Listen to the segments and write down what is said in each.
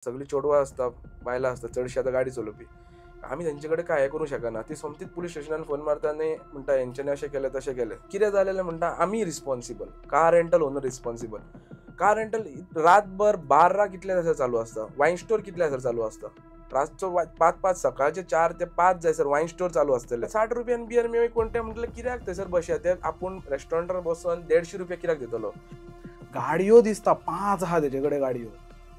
सगळीं चेडवां आसता, बायलां आसता, चडशीं आतां गाडी चलोवपी. आमी तेंचे कडेन कांय हें करूंक शकना. ती सोमतीच पुलीस स्टेशनान फोन मारता आनी म्हणटा हेंच्यांनी अशें केलें तशें केलें. कितें जालें म्हणटा आमी responsible, car rental owner responsible. Car rental रातभर बार्रां कितले जायसर चालू आसता, वायन स्टोर कितले जायसर चालू आसता, रातचो 5-5 सकाळचे 4 ते 5 जायसर वायन स्टोर चालू आसतले. 60 रुपयान बियर मेळी कोण ते म्हटल्यार कित्याक थंयसर बसया, ते आपूण रेस्टॉरंटार बसून 150 रुपया कित्याक दितलो. गाडयो दिसता 5 आहा तेजे कडेन गाडयो,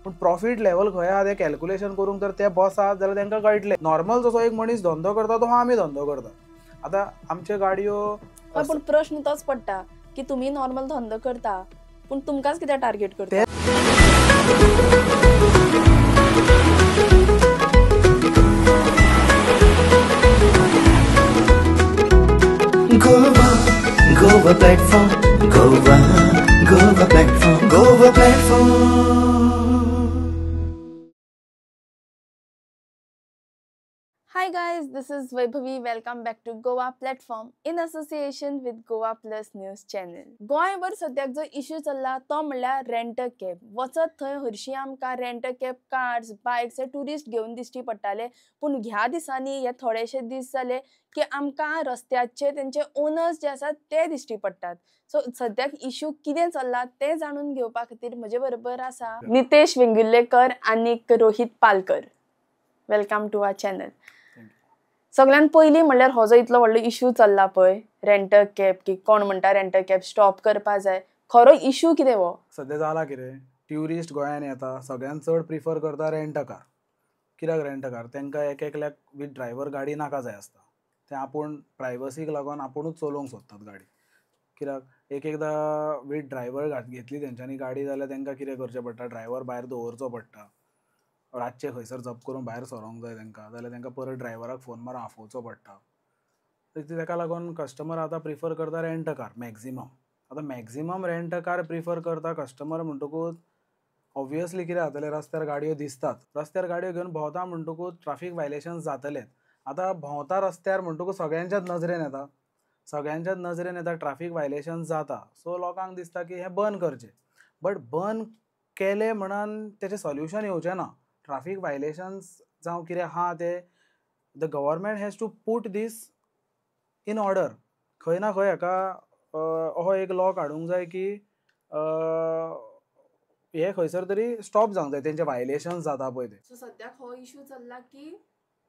पूण प्रॉफीट लेवल खंय आहा तें कॅल्क्युलेशन करूंक तर ते बसात जाल्यार तांकां कळटलें. नॉर्मल जसो एक मनीस धंदो करता तो आमी धंदो करता. आतां आमच्यो गाडयो, पूण प्रश्न तोच पडटा की तुमी नॉर्मल धंदो करता पूण तुमकांच कित्याक टार्गेट करता. Goa, Goa platform, Goa, Goa platform, Goa platform. Hi guys, this is Vaibhavi. Welcome back to Goa Platform in association with Goa Plus News Channel. गोंयभर सद्याक जो इश्यू चल्ला तो म्हणल्यार रेंट अ कॅब. वचत थंय हरशीं आमकां rent a cab cars, bikes हे ट्युरिस्ट घेवन दिश्टी पडटाले, पूण ह्या दिसांनी हे थोडेशे दीस जाले की आमकां रस्त्याचे तेंचे ओनर्स जे आसात ते दिश्टी पडटात. सो सद्याक इश्यू कितें चल्ला तें जाणून घेवपा खातीर म्हजे बरोबर आसा नितेश वेंगुर्लेकर आनी Rohit Palkar. Welcome to our channel. सगळ्यात पयलीं म्हणल्यार हो जो इतलो व्हडलो इश्यू चल्ला पळय रेंट अ कॅब, की कोण म्हणटा रेंट अ कॅब स्टॉप करपा जाय, खरो इश्यू कितें हो? सद्या जाला कितें, ट्युरिस्ट गोंयान येता, सगळ्यान चड प्रिफर करता रेंट अ कार. कित्याक रेंट अ कार? तांकां एक एकल्याक विथ ड्रायव्हर गाडी नाका जाय आसता, ते आपूण प्रायवसीक लागून आपुणूच चलोवंक सोदतात गाडी. कित्याक एक एकदां विथ ड्रायव्हर घेतली तेंच्यांनी गाडी जाल्यार तांकां कितें करचें पडटा, ड्रायव्हर भायर दवरचो पडटा, रातचें खंयसर जप करून भायर सरोंक जाय तांकां, जाल्यार तांकां परत ड्रायव्हराक फोन मारून आफोवचो पडटा. ताका लागून कस्टमर आतां प्रिफर करता रेंट अ कार मॅक्झिमम. आतां maximum rent a car prefer करता कस्टमर म्हणटकूच ऑब्वियसली कितें जातलें, रस्त्यार गाडयो दिसतात, रस्त्यार गाडयो घेवन भोंवता म्हणटकूच ट्राफीक वायलेशन्स जातलेच. आतां भोंवता रस्त्यार म्हणटकूच सगळ्यांच्याच नजरेन येता, सगळ्यांच्याच नजरेन येता, ट्राफीक वायलेशन्स जाता. सो लोकांक दिसता की हें बंद करचें, बट बंद केलें म्हणून तेचें सोल्युशन येवचें ना. ट्राफीक वायलेशन्स जावं कितें आहा तें the government has to put this in order. खंय ना खंय हाका असो एक लॉ काडूंक जाय की हे खंयसर तरी स्टॉप जावंक जाय, तेंचे वायलेशन्स जाता पळय ते. सो सद्याक हो इश्यू चल्ला की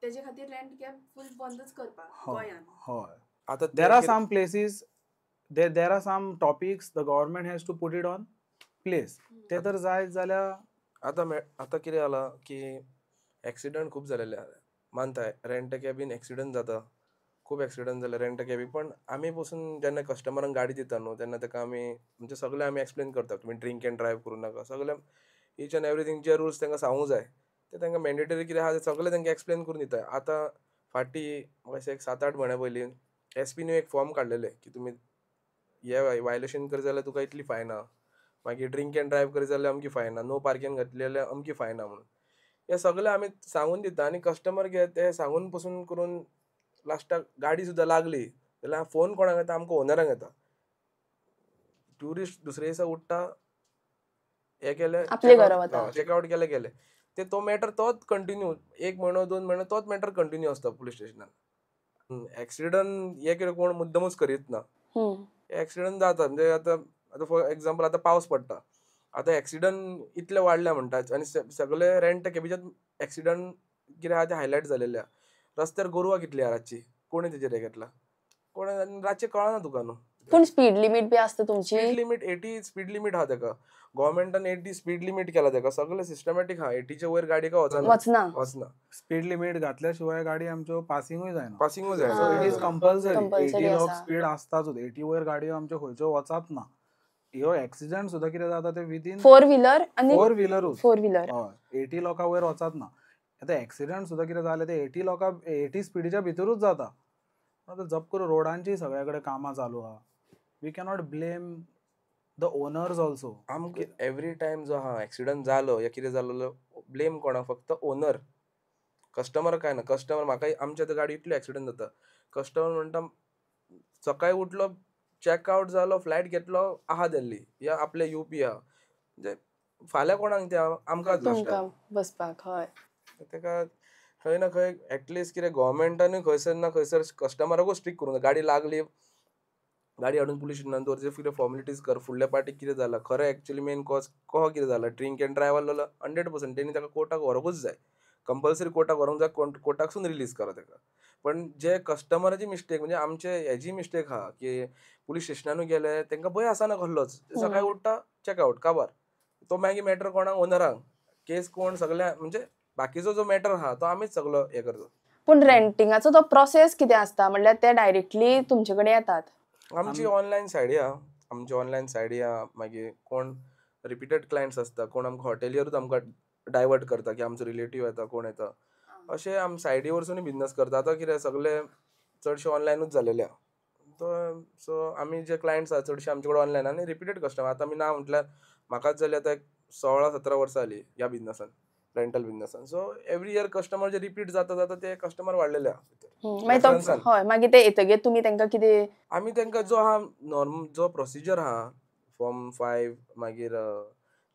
तेजे खातीर रेंट कॅब फूल बंदच करपाक गोंयांत. हय, आतां there are some places, there are some topics the government has to put it on place. ते तर जायत जाल्यार आतां आतां कितें जालां की एक्सिडंट खूब जालेले मानता, रेंट कॅबीन एक्सिडंट जाता, खूब एक्सिडंट जाले रेंट कॅबी. पण आमी पसून जेन्ना कस्टमरांक गाडी दिता न्हू तेन्ना ताका आमी म्हणजे सगळें आमी एक्सप्लेन करता, तुमी ड्रिंक एंड ड्रायव्ह करूं नाका, सगळें each and everything J rules तांकां सांगूंक जाय ते तांकां मॅन्डेटरी कितें आहा तें सगळें तांकां एक्सप्लेन करून दिता. आतां फाटीं म्हाका एक 7-8 म्हयन्या पयलीं एस पी न्यू एक फॉर्म काडलेलें की तुमी हे वायलेशन करीत जाल्यार तुका इतली फायन आहा, मागीर ड्रिंक एंड ड्रायव्ह करीत जाल्यार अमकी फायन आहा, नो पार्किंग घातली जाल्यार अमकी फायन आहा म्हणून हे सगळें आमी सांगून दिता. आनी कस्टमर कितें ते सांगून पसून करून लास्टाक गाडी सुद्दां लागली जाल्यार फोन कोणाक येता, आमकां ओनरांक येता. ट्युरिस्ट दुसरे दिसा उठ्ठा, हे केलें, चॅकआवट केलें, गेले ते, तो मॅटर तोच कंटिन्यू 1 म्हयनो 2 म्हयनो तोच मॅटर कंटिन्यू आसता पुलीस स्टेशनान. एक्सिडंट हे कितें कोण मुद्दमूच करीत ना, एक्सिडंट जाता. म्हणजे आतां आतां फॉर एग्जाम्पल आतां पावस पडटा, आतां एक्सिडंट इतले वाडल्या म्हणटा आनी सगळे रेंट कॅबीच्यात एक्सिडंट कितें आहा ते हायलायट जालेले आहा. रस्त्यार गोरवां कितली आहा रातची, कोणें तेजेर हें घेतला, कोणें रातचें कळना तुका न्हू. पूण स्पीड लिमीट बी आसता तुमची? स्पीड लिमीट 80 स्पीड लिमीट आहा तेका, गव्हर्मेंटान 80 स्पीड लिमीट केला तेका, सगळें सिस्टमॅटीक आहा. 80च्या वयर गाडी काय वचना, वचना. स्पीड लिमीट घातल्या शिवाय गाडी आमच्यो पासिंगूय जायना, पासिंगूय जायना. It is compulsory, 80 लोक स्पीड आसताच, 80 वयर गाडयो आमच्यो खंयच्यो वचात ना. ह्यो एक्सिडंट सुद्दां कितें जाता ते विदीन 4 व्हीलर आनी 4 व्हीलरूच, 4 व्हीलर. हय, 80 लोकां वयर वचात ना. आतां एक्सिडंट सुद्दां कितें जालें ते 80 लोकां 80 स्पिडीच्या भितरूच जाता. आतां जप करून रोडांची सगळ्या कडेन कामां चालू आहा, we cannot blame the owners also. आमकां एवरी टायम जो आहा एक्सिडंट जालो या कितें जालो ब्लेम कोणाक, फक्त ओनर, कस्टमर काय ना. कस्टमर म्हाका आमच्या आतां गाडी इतलो एक्सिडंट जाता, कस्टमर म्हणटा सकाळी उठलो, चॅकआवट जालो, फ्लायट घेतलो, आहा दिल्ली या आपले यूपी आहा, म्हणजे फाल्यां कोणाक ते आमकांच तुमकां बसपाक. हय, तेका खंय ना खंय एटलिस्ट कितें गव्हर्मेंटानूय खंयसर ना खंयसर कस्टमराकूच स्ट्रिक्ट करूंक जाय. गाडी लागली, गाडी हाडून पुलीस स्टेशनान दवर, कितें फॉर्मेलिटीज कर, फुडल्या पार्टीक कितें जाला, खरें एक्चुअली मेन कॉज कहो कितें जाला, ड्रिंक एंड ड्रायव आहलो 100% तेणी ताका कोर्टाक व्हरूंकूच जाय, कंपल्सरी कोर्टाक व्हरूंक जाय, कोर्टाकसून रिलीज करा ताका. पण जे कस्टमराची मिस्टेक म्हणजे आमचे हेजी मिस्टेक आहा की पुलीस स्टेशनानूय गेले तांकां भंय आसना कसलोच, सकाळी उठ्ठा चॅकआवट काबार, तो मागीर मॅटर कोणाक ओनरांक केस कोण सगळ्या म्हणजे बाकीचो जो मॅटर आहा तो आमीच सगळो हे करता. पूण रेंटिंगाचो तो प्रोसेस कितें आसता, म्हणल्यार ते डायरेक्टली तुमचे कडेन येतात? आमची ऑनलायन सायडी आहा, आमची ऑनलायन सायडी आहा. मागीर कोण रिपीटेड क्लायंट्स आसता, कोण आमकां हॉटेलियरूच आमकां डायवर्ट करता की आमचो रिलेटीव येता कोण येता, अशें आम सायडी वरसून बिजनस करता. आतां कितें सगळे चडशे ऑनलायनूच जालेले आहा, तो सो आमी जे क्लायंट्स आहा चडशे आमचे कडेन ऑनलायन आनी रिपीटेड कस्टमर. आतां आमी ना म्हटल्यार म्हाकाच जाल्यार आतां 16-17 वर्सां जाली ह्या बिजनसान, रेंटल बिजनसान. सो एवरी इयर कस्टमर जे रिपीट जाता जाता ते कस्टमर वाडलेले आहा. हय, मागीर ते येतगीर तुमी तांकां कितें? आमी तांकां जो आहा नॉर्मल जो प्रोसिजर आहा फॉर्म 5 मागीर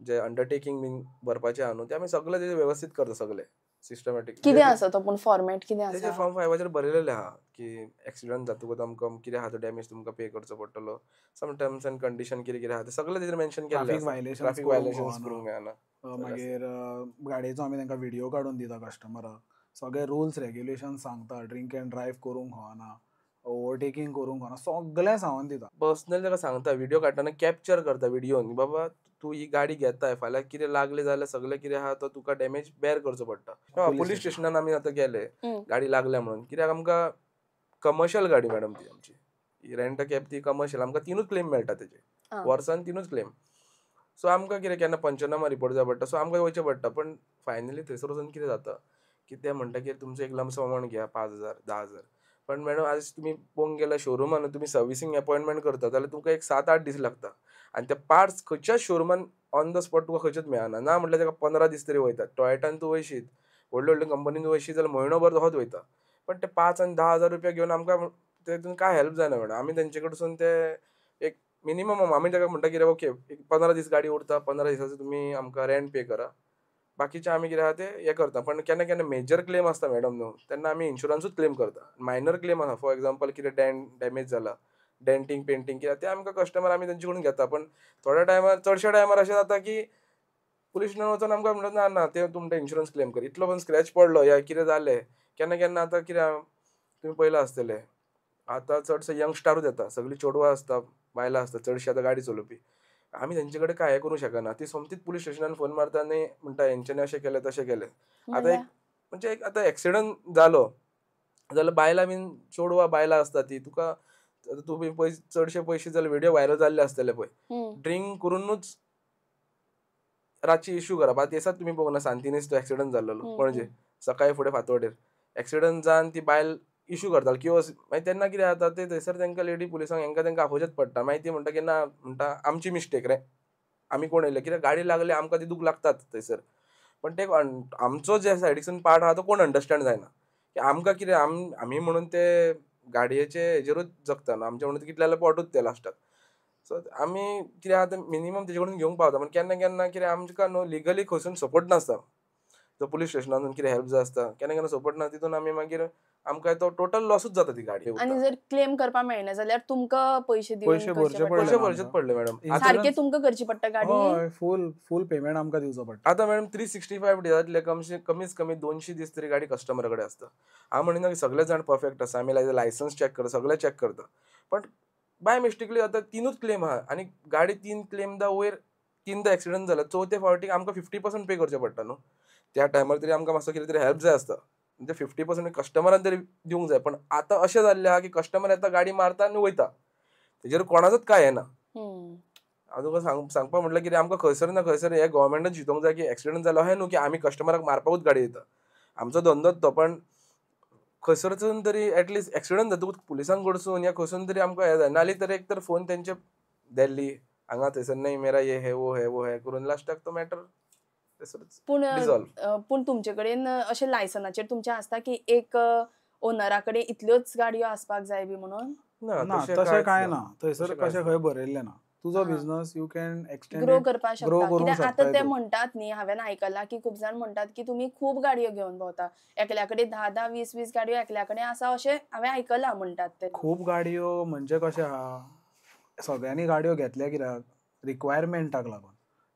जे अंडरटेकींग बीन भरपाचें आहा न्हू ते आमी सगळे तेजे वेवस्थीत करता, सगळे सिस्टमॅटीक. कितें आसा तो पूण फॉर्मेट कितें आसा? तेजे फॉर्म 5 बरयलेले आहा की एक्सिडंट जातकूच आमकां कितें आहा तो डॅमेज तुमकां पे करचो पडटलो, सम टर्म्स एंड कंडिशन कितें कितें आहा ते सगळें तेजेर मेन्शन केल्लें. ट्राफीक व्हायलेशन्स करूंक मेळना. मागीर गाडयेचो आमी तांकां व्हिडियो काडून दिता कस्टमराक, सगळे रुल्स रेग्युलेशन सांगता, ड्रिंक एंड ड्रायव्ह करूंक मेळना, ओवरटेकींग करूंक मेळना, सगळें सांगून दिता. पर्सनली ताका सांगता, व्हिडियो काडटना कॅप्चर करता व्हिडियोन, बाबा तूं ही गाडी घेताय फाल्यां कितें लागलें जाल्यार सगळें कितें आहा तो तुका डॅमेज बेर करचो पडटा. पुलीस स्टेशनान आमी आतां गेले गाडी लागल्या म्हणून, कित्याक आमकां कमर्शियल गाडी मॅडम ती आमची रेंट कॅब ती कमर्शियल, आमकां 3 क्लेम मेळटा तेजे वर्सान 3 क्लेम. सो आमकां कितें केन्ना पंचनामा रिपोर्ट जाय पडटा, सो आमकां वयचें पडटा. पण फायनली थंयसर वचून कितें जाता की ते म्हणटा की तुमचो एक लमसम अमावंट घेया 5,000 10,000. पण मॅडम आज तुमी पळोवंक गेल्यार शोरुमान तुमी सर्विसींग अपॉयंटमेंट करता जाल्यार तुमकां एक 7-8 दीस लागता आनी ते पार्ट्स खंयच्याच शोरुमान ऑन the spot तुका खंयच्याच मेळना. ना म्हटल्यार ताका 15 दीस तरी वयतात. टॉयटान तूं वयशीत, व्हडले व्हडले कंपनीन वयशीत जाल्यार म्हयनोभर तसोच वयता. पण ते 5 आनी 10,000 रुपया घेवन आमकां तेतून कांय हेल्प जायना मॅडम. आमी तेंचे कडसून ते एक मिनिमम आमी ताका म्हणटा कितें ओके एक 15 दीस गाडी उरता, 15 दिसाचो तुमी आमकां रेंट पे करा, बाकीचे आमी कितें आहा ते हें करता. पण केन्ना केन्ना मेजर क्लेम आसता मॅडम न्हू तेन्ना आमी इन्शुरन्सूच क्लेम करता. मायनर क्लेम आसा फॉर एग्जाम्पल कितें डॅमेज जाला, डेंटींग पेंटींग कितें ते आमकां कस्टमर आमी तेंचे कडून घेता. पण थोड्या टायमार चडश्या टायमार अशें जाता की पुलीस स्टेशनान वचून आमकां म्हणटा ना ना ते तुमकां इन्शुरन्स क्लेम कर, इतलो पण स्क्रॅच पडलो या कितें जालें. केन्ना केन्ना आतां कितें तुमी पळयलां आसतलें आतां चडशे यंगस्टारूच येता, सगळीं चेडवां आसता बायलां आसता चडशीं आतां गाडी चलोवपी, आमी तेंचे कडेन कांय हें करूंक शकना. ती सोमतीच पुलीस स्टेशनान फोन मारता आनी म्हणटा हेंच्यांनी अशें केलें तशें केलें. आतां एक म्हणजे एक आतां एक्सिडंट जालो जाल्यार बायलां बीन चेडवां बायलां आसता ती तुका तुमी पळय चडशे पयशे जाल्यार व्हिडियो व्हायरल जाल्ले आसतले पळय, ड्रिंक करुनूच रातची इश्यू करप. आतां दिसात तुमी पळोवंक ना सांतिनेज तो एक्सिडंट जाल्लो पणजे सकाळी फुडें फांतोडेर एक्सिडंट जावन ती बायल इश्यू करताली किंवा मागीर तेन्ना कितें जाता ते थंयसर तांकां लेडी पुलिसांक हेंकां तांकां आपोवचेंच पडटा. मागीर ती म्हणटा की ना म्हणटा आमची मिस्टेक रे, आमी कोण येयले कित्याक गाडी लागली आमकां ती दूख लागतात थंयसर. पण ते आमचो जे सायडीसून पार्ट आहा तो कोण अंडरस्टँड जायना की आमकां कितें आमी म्हणून ते गाडयेचे हेजेरूच जगता न्हू, आमचें म्हणून कितले जाल्यार पोटूच ते लास्टाक. सो आमी कितें आहा तें मिनिमम तेजे कडून घेवंक पावता. पण केन्ना केन्ना कितें आमकां न्हू लिगली खंयसून सपोर्ट नासता, जो पुलीस स्टेशनान कितें हेल्प जाय आसता केन्ना केन्ना सपोर्ट ना, तितून आमी मागीर आमकां तो टोटल लॉसूच जाता ती गाडी. आनी जर क्लेम करपाक मेळना जाल्यार तुमकां पयशे पयशे भरचेच पडले मॅडम, सारके तुमकां करची पडटा गाडी. हय, फूल फूल पेमेंट आमकां दिवचो पडटा. आतां मॅडम 365 दिसांतले कमीत कमी 200 दीस तरी गाडी कस्टमरा कडेन आसता. हांव म्हणिना की सगळे जाण परफेक्ट आसा, आमी लायसन्स चॅक करता, सगळे चॅक करता, पण बाय मिस्टेकली आतां 3 क्लेम आहा आनी गाडी 3 क्लेमदा वयर 3दा एक्सिडंट जाला, चवथे फावटीक आमकां 50% पे करचें पडटा न्हू. त्या टायमार तरी आमकां मातसो कितें तरी हेल्प जाय आसता, म्हणजे 50% कस्टमरान तरी दिवंक जाय. पण आतां अशें जाल्लें आहा की कस्टमर येता गाडी मारता आनी वयता, तेजेर कोणाचोच कांय येना. हांव तुका सांगपाक म्हटल्यार कितें आमकां खंयसर ना खंयसर हे गव्हर्मेंटान चिंतूंक जाय की एक्सिडंट जालो अहें न्हू की आमी कस्टमराक मारपाकूच गाडी दिता, आमचो धंदोच तो. पण खंयसरसून तरी एटलिस्ट एक्सिडंट जातकूच पुलिसांक कडसून या खंयसून तरी आमकां हें जाय. नाल्यार तर एक तर फोन तेंचे दिल्ली हांगा थंयसर नाही मेरा ये है वो है वो है करून लास्टाक तो मॅटर पूण पूण तुमचे कडेन अशें लायसनाचेर तुमचें आसता की एक ओनरा कडेन इतल्योच गाडयो आसपाक जाय बी म्हणून? ना, तशें कांय ना, थंयसर कशें खंय बरयल्लें ना. तुजो business you can extend, grow करपाक ग्रो शकता. करूंक कित्याक शकता आतां ते तूं. म्हणटात न्ही, हांवें आयकलां की खूब जाण म्हणटात की तुमी खूब गाडयो घेवन भोंवता, एकल्या कडेन 10-10, 20-20 गाडयो एकल्या कडेन आसा अशें हांवें आयकलां म्हणटात ते. खूब गाडयो म्हणजे कशें आहा, सगळ्यांनी गाडयो घेतल्या कित्याक, रिक्वायरमेंटाक लागून.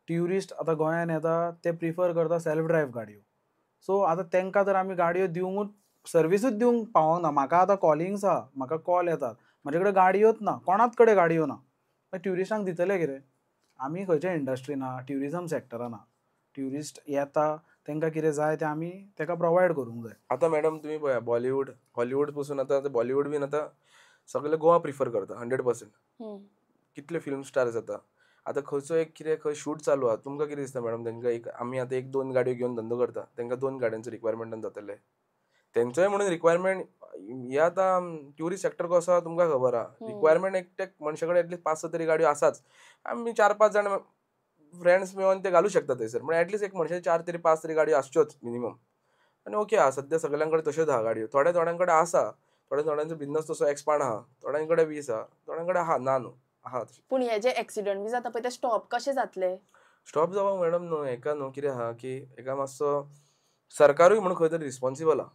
ट्युरिस्ट आतां गोंयान येता ते प्रिफर करता सेल्फ ड्रायव्ह गाडयो. सो आतां तांकां तर आमी गाडयो दिवंकूच, सर्विसूच दिवंक पावना. म्हाका आतां कॉलिंग्स आहा, म्हाका कॉल येतात, म्हाजे कडेन गाडयोच ना, कोणाच कडेन गाडयो ना. मागीर ट्युरिस्टांक दितले कितें? आमी खंयच्या इंडस्ट्रीन आहा, ट्युरिजम सॅक्टरान आहा. ट्युरिस्ट येता तांकां कितें जाय तें आमी ताका प्रोवायड करूंक जाय. आतां मॅडम तुमी पळया, बॉलिवूड, हॉलिवूड पसून आतां बॉलिवूड बीन आतां सगळे गोवा प्रिफर करता 100%. कितले फिल्म स्टार्स जाता आतां, खंयचो एक कितें खंय शूट चालू आहा, तुमकां कितें दिसता मॅडम, तांकां एक आमी आतां 1-2 गाडयो घेवन धंदो करता, तांकां 2 गाडयांचो रिक्वायरमेंटान जातलें तेंचोय म्हणून रिक्वायरमेंट. हे आतां ट्युरिस्ट सॅक्टर कसो आहा तुमकां खबर आहा, रिक्वायरमेंट एकट्या मनशा कडेन एटलीस्ट 5-6 तरी गाडयो आसाच. आमी 4-5 जाण फ्रेंड्स मेळोन ते घालूं शकता थंयसर, पूण एटलीस्ट एक मनशाचे 4 तरी 5 तरी गाडयो आसच्योच मिनिमम. आनी ओके आहा सद्या सगळ्यां कडेन तश्योच आहा गाडयो, थोड्या थोड्यां कडेन आसा, थोड्या थोड्यांचो बिजनस तसो एक्सपांड आहा, थोड्यां कडेन 20 आहा, थोड्यां कडेन आहा ना न्हू आहा. पूण हे जे एक्सिडंट बी जाता पळय ते स्टॉप कशे जातले? स्टॉप जावंक मॅडम न्हू हेका न्हू कितें आहा की हेका मातसो सरकारूय म्हणून खंय तरी रिस्पॉन्सिबल आहा.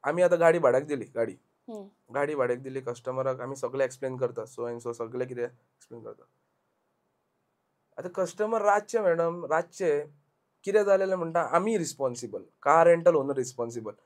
आमी आतां गाडी भाड्याक दिली, गाडी गाडी भाड्याक दिली कस्टमराक, आमी सगळें एक्सप्लेन करता, सो एंड सो सगळें कितें एक्सप्लेन करता. आतां कस्टमर रातचे मॅडम, रातचे कितें जालें म्हणटा आमी responsible, car rental owner responsible.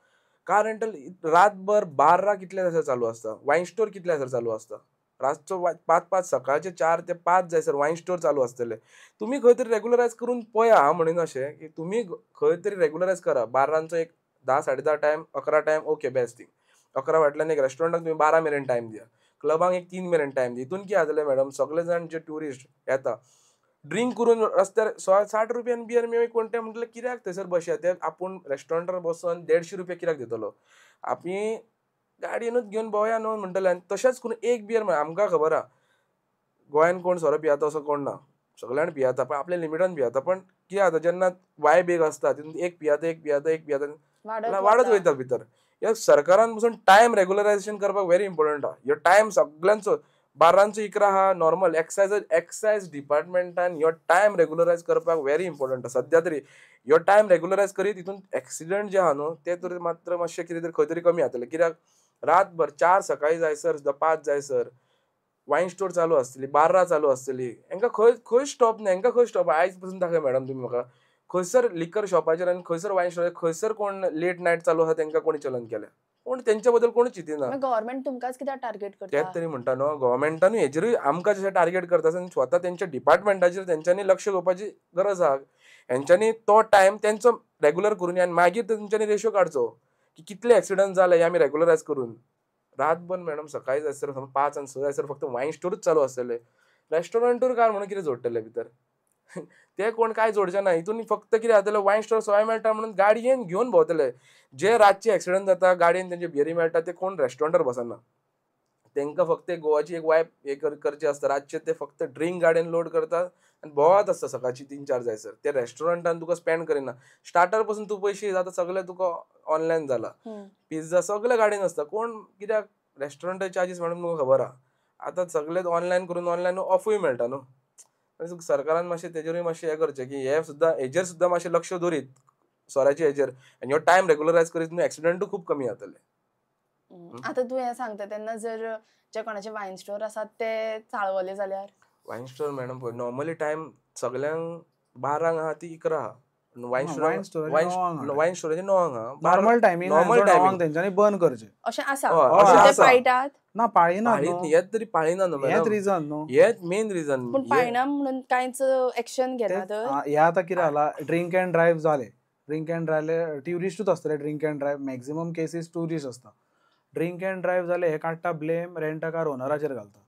Car rental रातभर 12 कितले जायसर चालू आसता, वायन स्टोर कितले जायसर चालू आसता, रातचो 5-5 सकाळचे 4 ते 5 जायसर वायन स्टोर चालू आसतले. तुमी खंय तरी रेगुलरायज करून पळया, हांव म्हणिना अशें की तुमी खंय तरी रेगुलरायज करा. 12 एक 10, 10:30 time, 11 time okay best thing. 11 फाटल्यान एक रेस्टॉरंटाक तुमी 12 मेरेन टायम दिया, क्लबांक एक 3 मेरेन टायम दिया. हितून कितें जातलें मॅडम, सगळे जाण जे ट्युरिस्ट येता ड्रिंक करून रस्त्यार 160 रुपयान बियर मेळ्ळी कोण ते म्हणटले कित्याक थंयसर बसया, ते आपूण रेस्टॉरंटार बसून 150 रुपया कित्याक दितलो, आमी गाडयेनूच घेवन भोंवया न्हू म्हणटले. आनी तशेंच करून एक बियर म्हळ्यार आमकां खबर आहा गोंयान कोण सोरो पियाता असो कोण ना, सगळ्यान पियाता, पण आपल्या लिमिटान पियाता. पण कितें जाता जेन्ना वायब एक आसता तितून एक पियाता, एक पियाता, एक पियाता वाडत वयता भितर. ह्या सरकारान पसून टायम रेगुलरायझेशन करपाक व्हेरी इम्पॉर्टंट आहा. ह्यो टायम सगळ्यांचो 12 11 आहा नॉर्मल. एक्सायज डिपार्टमेंटान ह्यो टायम रेगुलरायज करपाक व्हेरी इम्पॉर्टंट आहा. सद्या तरी ह्यो टायम रेगुलरायज करीत तितून एक्सिडंट जे आहा न्हू ते तरी मात्र मातशें कितें तरी खंय तरी कमी जातलें. कित्याक रातभर 4 सकाळीं जायसर सुद्दां 5 जायसर वायन स्टोर चालू आसतली, 12 चालू आसतली, हेंकां खंय खंय स्टॉप ना, हेंकां खंय स्टॉप. आयज पसून दाखय मॅडम तुमी म्हाका खंयसर लिकर शॉपाचेर आनी खंयसर वायन स्टोर खंयसर कोण लेट नायट चालू आसा तेंकां कोणी चलन केलें, कोण तेंच्या बद्दल कोण चिंतिना. गव्हर्मेंट तुमकांच कित्याक टार्गेट करता? तेच तरी म्हणटा न्हू, गव्हर्मेंटानूय हेजेरूय आमकां जशें टार्गेट करता स्वता तेंच्या डिपार्टमेंटाचेर तेंच्यांनी लक्ष घेवपाची गरज आहा. हेंच्यांनी तो टायम तेंचो रेगुलर करून आनी मागीर तेंच्यांनी रेशो काडचो की कितले एक्सिडंट जाले हे आमी रेगुलरायज करून. रातभर मॅडम सकाळी जायसर 5 आनी 6 जायसर फक्त वायन स्टोरूच चालू आसतले, रेस्टॉरंटूर काय म्हणून कितें जोडटले भितर, ते कोण काय जोडचे ना. हितून फक्त कितें जातलें, वायन स्टोर सोय मेळटा म्हणून गाडयेन घेवन भोंवतले. जे रातचे एक्सिडंट जाता गाडयेन तेंचे बियरी मेळटा ते कोण रेस्टॉरंटार बसना, तांकां फक्त गोवाची एक वायब हे करची आसता. रातचे ते फक्त ड्रिंक गाडयेन लोड करतात आनी भोंवत आसता सकाळची 3-4 जायसर. ते रेस्टॉरंटान तुका स्पेंड करिना, स्टार्टर पसून तूं पयशे आतां सगळें तुका ऑनलायन जाला, पिझ्झा सगळें गाडयेन आसता. कोण कित्याक रेस्टॉरंटाचे चार्जीस मॅडम तुमकां खबर आहा, आतां सगळें ऑनलायन करून ऑनलायन ऑफूय मेळटा न्हू. सरकारान मातशें तेजेरूय मातशें हें करचें की हे सुद्दां हेजेर सुद्दां मातशें लक्ष दवरीत सोऱ्याचे हेजेर, आनी ह्यो टायम रेगुलरायज करीत न्हू एक्सिडंटूय खूब कमी जातले. आतां तूं हें सांगता तेन्ना जर जे कोणाचे वायन स्टोर आसात ते चाळवले जाल्यार? वायन स्टोर मॅडम पळय नॉर्मली टायम सगळ्यांक 12 आहा ती 11 आहा, वायन स्टोराचे 9 आहा, नॉर्मल टायमिंग, नॉर्मल टायमिंग तेंच्यांनी बंद करचें अशें आसा. पाळटात ना, पाळिना, हेच तरी पाळिना न्हू, हेच रिजन न्हू, हेच मेन रिजन. पूण पाळिना म्हणून कांयच एक्शन घेना तर. हे आतां कितें जाला, ड्रिंक एंड ड्रायव्ह जाले, ड्रिंक एंड ड्रायव्ह ट्युरिस्टूच आसतले, drink and drive maximum cases tourist आसता. ड्रिंक एंड ड्रायव्ह जाले हे काडटा ब्लेम रेंट कार ओनराचेर घालता.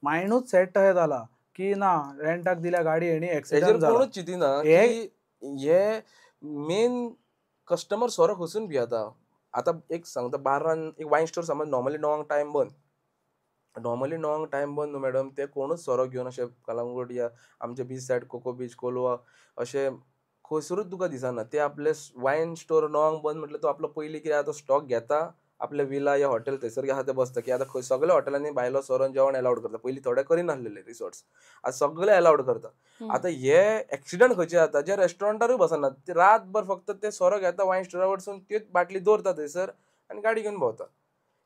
मायंडूच सेट तशें जाला की ना रेंटाक दिल्या गाडी हेणी एक्सिडंट जाला, कोणूच चिंतिना की हे मेन कस्टमर सोरो खंयसून पियेता. आतां एक सांगता, 12 एक वायन स्टोर समज नॉर्मली 9 टायम बंद, नॉर्मली 9 टायम बंद न्हू मॅडम, ते कोणूच सोरो घेवन अशें कलंगूट या आमचे beach side coco beach Colva अशें खंयसरूच तुका दिसना. ते आपले वायन स्टोर 9 बंद म्हटल्यार तो आपलो पयलीं कितें आहा तो स्टॉक घेता आपले विला या हॉटेल थंयसर आहा ते बसता की आतां खंय सगळ्या हॉटेलांनी भायलो सोरो जेवण अलाउड करता. पयलीं थोडे करिनासलेले रिसॉर्ट्स, आतां सगळे अलाउड करता. आतां हे एक्सिडंट खंयचे जाता, जे रेस्टॉरंटारूय बसनात, ते रातभर फक्त ते सोरो घेता वायन स्टोरा वचून, त्योच बाटली दवरता थंयसर आनी गाडी घेवन भोंवता.